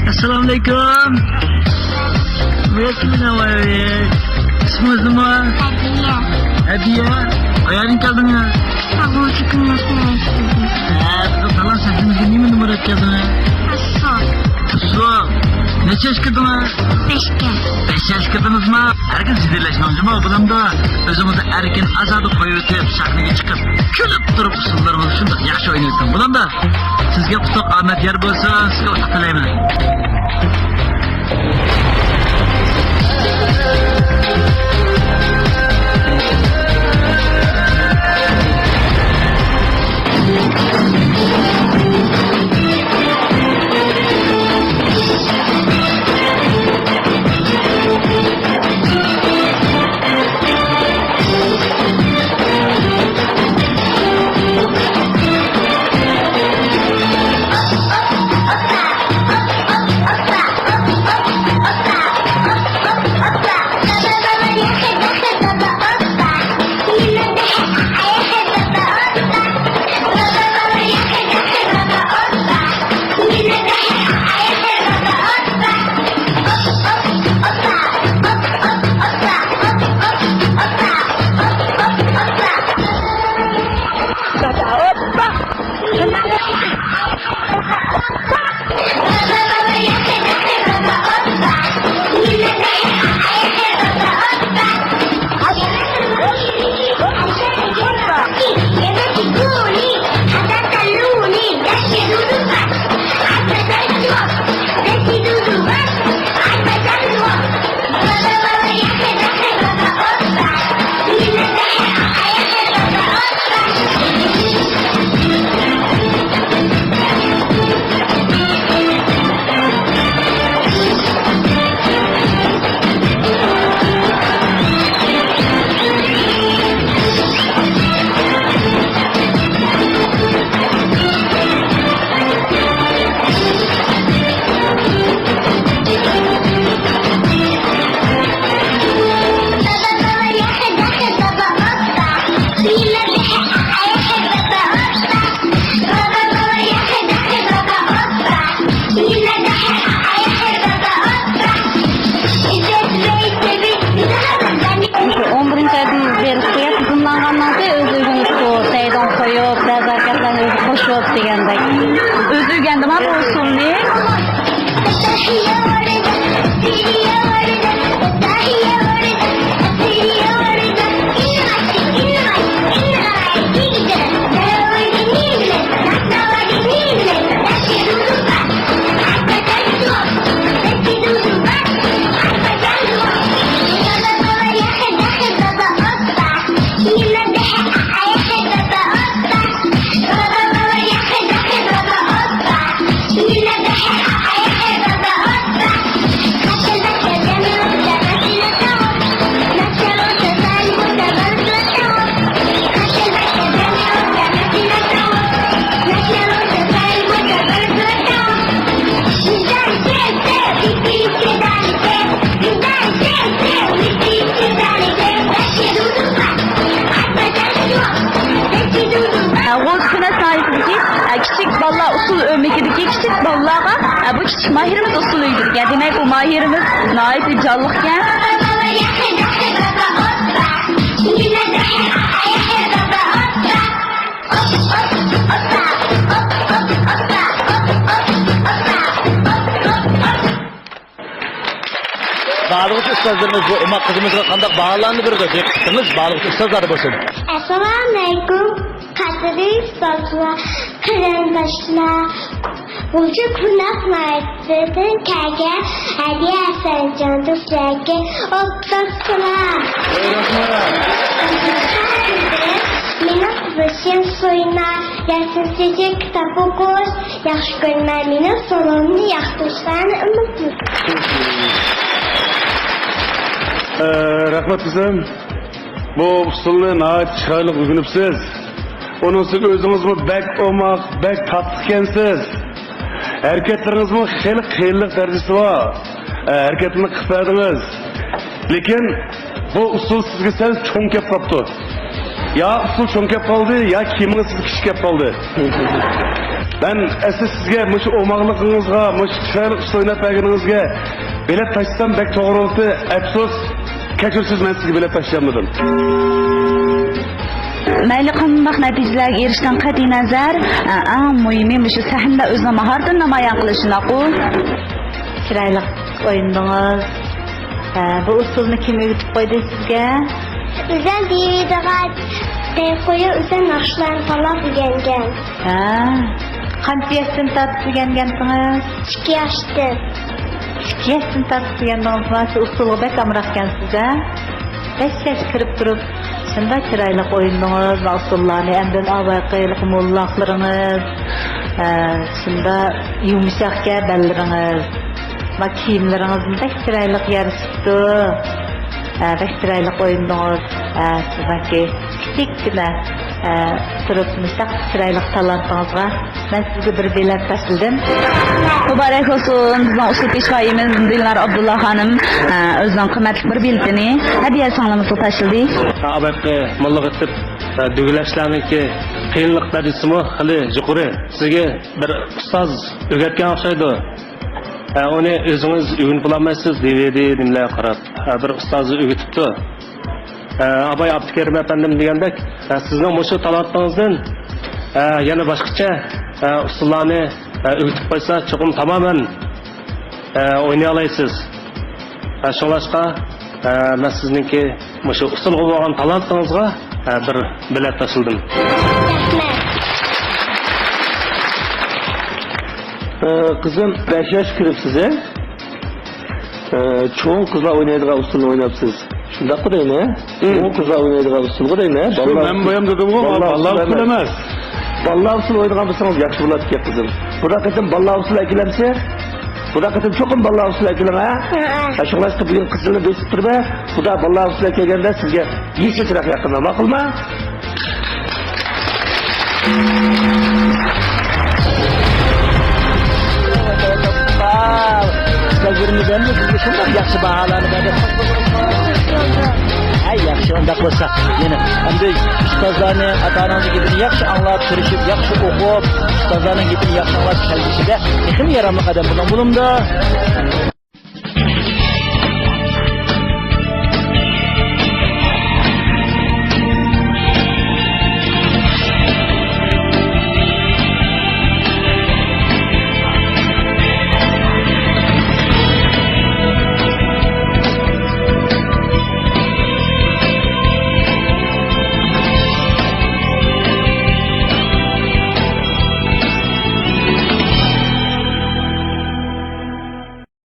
ئەسسالامۇئەلەيكۇم. ئىسمىڭىز نېمە؟ ھەدىيە. ھەدىيە. قەيەردىن كەلدىڭىز؟ ھە، بىزنىڭ تالان سەھنىمىزگە نېمە نومۇر ئۆتكەزدىڭىز؟ سۇ. سۇ. نەچچە ياش كىردىڭىز؟ بەشكە. بەش ياش كىردىڭىزمۇ؟ ھەرگىز جىددىيلەشمەڭ جۇمۇ، بولامدۇ؟ ئۆزىڭىزنى ئەركىن ئازادە قويۇۋېتىپ، سەھنىگە چىقىپ، كۈلۈپ تۇرۇپ ئۇسسۇللىرىڭىزنى شۇنداق ياخشى ئوينىۋېتىڭ، بولامدۇ؟ سىزگە ئۇتۇق ئامەت يار بولسۇن، سىزگە ئۇتۇق تىلەيمەن. ماھىرىمىز ئۇسسۇل ئۆگىتىدىكەن. دېمەك، بۇ ماھىرىمىز ناھايىتى جانلىقكەن. بارلىغۇچى ئۇستازلىرىمىز، بۇ ئوماق قىزىمىزغا قانداق باھالارنى بېرىدۇ؟ دىققىتىڭىز بارلىغۇچى ئۇستازلاردا بولسۇن. ئەسسالامۇئەلەيكۇم، قەدىرلىك ئۇستازلار، قېرىنداشلار. غۇلجا قوناق ناھىيەسىدىن كەلگەن ھەدىيە ھەسەنجان دوستلارغا ئوخشاپسىلەر. مېنىڭ قىزىشىم سويما، رەسىم سىزىش، كىتاب ئوقۇش ياخشى كۆرىمەن. مېنىڭ سولۇمنى ياقتۇرۇشلارنى ئۈمىد قىلىمەن. ئە، رەھمەت قىزىم. بۇ ئۇسسۇلنى ناھايىتى چىرايلىق ئۆگىنىپسىز. ئۇنىڭ ئۈستىگە ئۆزىڭىزمۇ بەك ئوماق، بەك تاتلىق ئىكەنسىز. ھەرىكەتلىرىڭىزمۇ خېلى قىيىنلىق دەرىجىسى بار. ئە، ھەرىكەتلىرىنى قىلىپ بەردىڭىز. لېكىن بۇ ئۇسسۇل سىزگە سەل چوڭ كەپ قاپتۇ. يا ئۇسسۇل چوڭ كەپ قالدى، يا كىيىمىڭىز سىزگە كىچىك كەپ قالدى. مەن ئەسلى سىزگە مۇشۇ ئوماقلىقىڭىزغا، مۇشۇ چىرايلىق ئۇسسۇل ئويناپ بەرگىنىڭىزگە بېلەت تاشلىسام بەك توغرا بولاتتى. ئەپسۇس، كەچۈرسىز، مەن سىزگە بېلەت تاشلىيالمىدىم. مەيلى قانداق نەتىجىلەرگە ئېرىشىشتىن قەتئىينەزەر، ئەڭ مۇھىمى مۇشۇ سەھنىدە ئۆزىنىڭ ماھارىتىنى نامايان قىلىش، شۇنداققۇ؟ چىرايلىق ئوينىدىڭىز. ھە، بۇ ئۇسسۇلنى كىم ئۆگىتىپ قويدى سىزگە؟ ئۆزۈم دىۋىدىغا دەي قويۇپ، ئۆزۈم ناخشىلارنى تاللاپ ئۆگەنگەن. ھە، قانچە ياشتىن تارتىپ ئۆگەنگەنتىڭىز؟ ئىككى ياشتىن. ئىككى ياشتىن تارتىپ ئۆگەندىڭىزما؟ سىز ئۇسسۇلغا بەك ئامراقكەنسىز ھە؟ بەش ياشقا كىرىپ تۇرۇپ، شۇنداق چىرايلىق ئوينىدىڭىز، ئۇسسۇللارنى ئاندىن ئاۋاقى موللاقلىرىڭىز، ھە، شۇنداق يۇمشاقكەن بەللىرىڭىز. ما كىيىملىرىڭىزمۇ بەك چىرايلىق يارىشىپتۇ. ھە، بەك چىرايلىق ئوينىدىڭىز. ھە، سىزنىڭكى كىچىككىنە، ھە، تۇرۇپ مۇشۇنداق چىرايلىق تالانتىڭىزغا مەن سىزگە بىر بېلەت تاشلىدىم. مۇبارەك بولسۇن، بىزنىڭ ئۇسسۇل پېشۋايىمىز دىلنار ئابدۇللا خانىم، ئە، ئۆزىنىڭ قىممەتلىك بىر بېلىتىنى ھەدىيە سىڭلىمىزغا تاشلىدى. ئاباقى موللاغا كېتىپ، ئە، دۈگىلەشلەرنىڭكى قىيىنلىق دەرىجىسىمۇ خېلى يۇقىرى. سىزگە بىر ئۇستاز ئۆگەتكەن ئوخشايدۇ. ئە، ئۇنى ئۆزىڭىز ئۆگىنىپ بولالمايسىز، دىۋىدى نېمىلەرگە قاراپ. ئە، بىر ئۇستازى ئۆگىتىپتۇ. ئە، ئاباي ئابدۇكېرىم ئەپەندىم دېگەندەك، ئە، سىزنىڭ مۇشۇ تالانتىڭىزدىن، ئە، يەنە باشقىچە، ئە، ئۇسسۇللارنى، ئە، ئۆگىتىپ قويسا، چوقۇم تامامەن، ئە، ئوينىيالايسىز. ئە، شۇڭلاشقا، ئە، مەن سىزنىڭكى مۇشۇ ئۇسسۇلغا بولغان تالانتىڭىزغا، ئە، بىر بېلەت تاشلىدىم. رەھمەت. ئە، قىزىم، بەش ياش كىرىپسىز، ھە؟ ئە، چوڭ قىزلار ئوينايدىغان ئۇسسۇلنى ئويناپسىز. شۇنداققۇ دەيمەن، ھە؟ مم. چوڭ قىزلار ئوينايدىغان ئۇسسۇلغۇ دەيمەن، ھە؟ شۇ، بالىلار مەن ئۇسسۇلى، بايام دېدىمغۇ، بالىلار بالىلار ئۇسسۇلى ئۇسسۇلى ئەمەس. ئەمەس. بالىلار ئۇسسۇلى ئوينىغان بولسىڭىز ياخشى بولاتتىكەن، قىزىم. بۇنداق قېتىم بالىلار ئۇسسۇلى ئەكېلەمسىز؟ بۇنداق قېتىم چوقۇم بالىلار ئۇسسۇلى ئەكېلىڭ، ھە؟ ھە، ھە. ھە، شۇڭلاشقا بۈگۈن قىزىلنى بېسىپ تۇرىمەن. خۇدا بالىلار ئۇسسۇلى ئەكەلگەندە سىزگە يېشىل چىراغ ياقىمەن، ماقۇلمۇ؟ ئۇستازلىرىمىز ھەممە بىزگە شۇنداق ياخشى باھالارنى بەردى. ھەي، ياخشى، ئۇنداق بولسا، يەنە ئەمدى ئۇستازلارنى، ئاتا-ئانىڭىزنىڭ گېپىنى ياخشى ئاڭلاپ، تىرىشىپ، ياخشى ئوقۇپ، ئۇستازلارنىڭ گېپىنى ياخشى ئاڭلاپ كەلگۈسىدە تېخىمۇ ياراملىق ئادەم بولۇڭ، بولۇمدۇ؟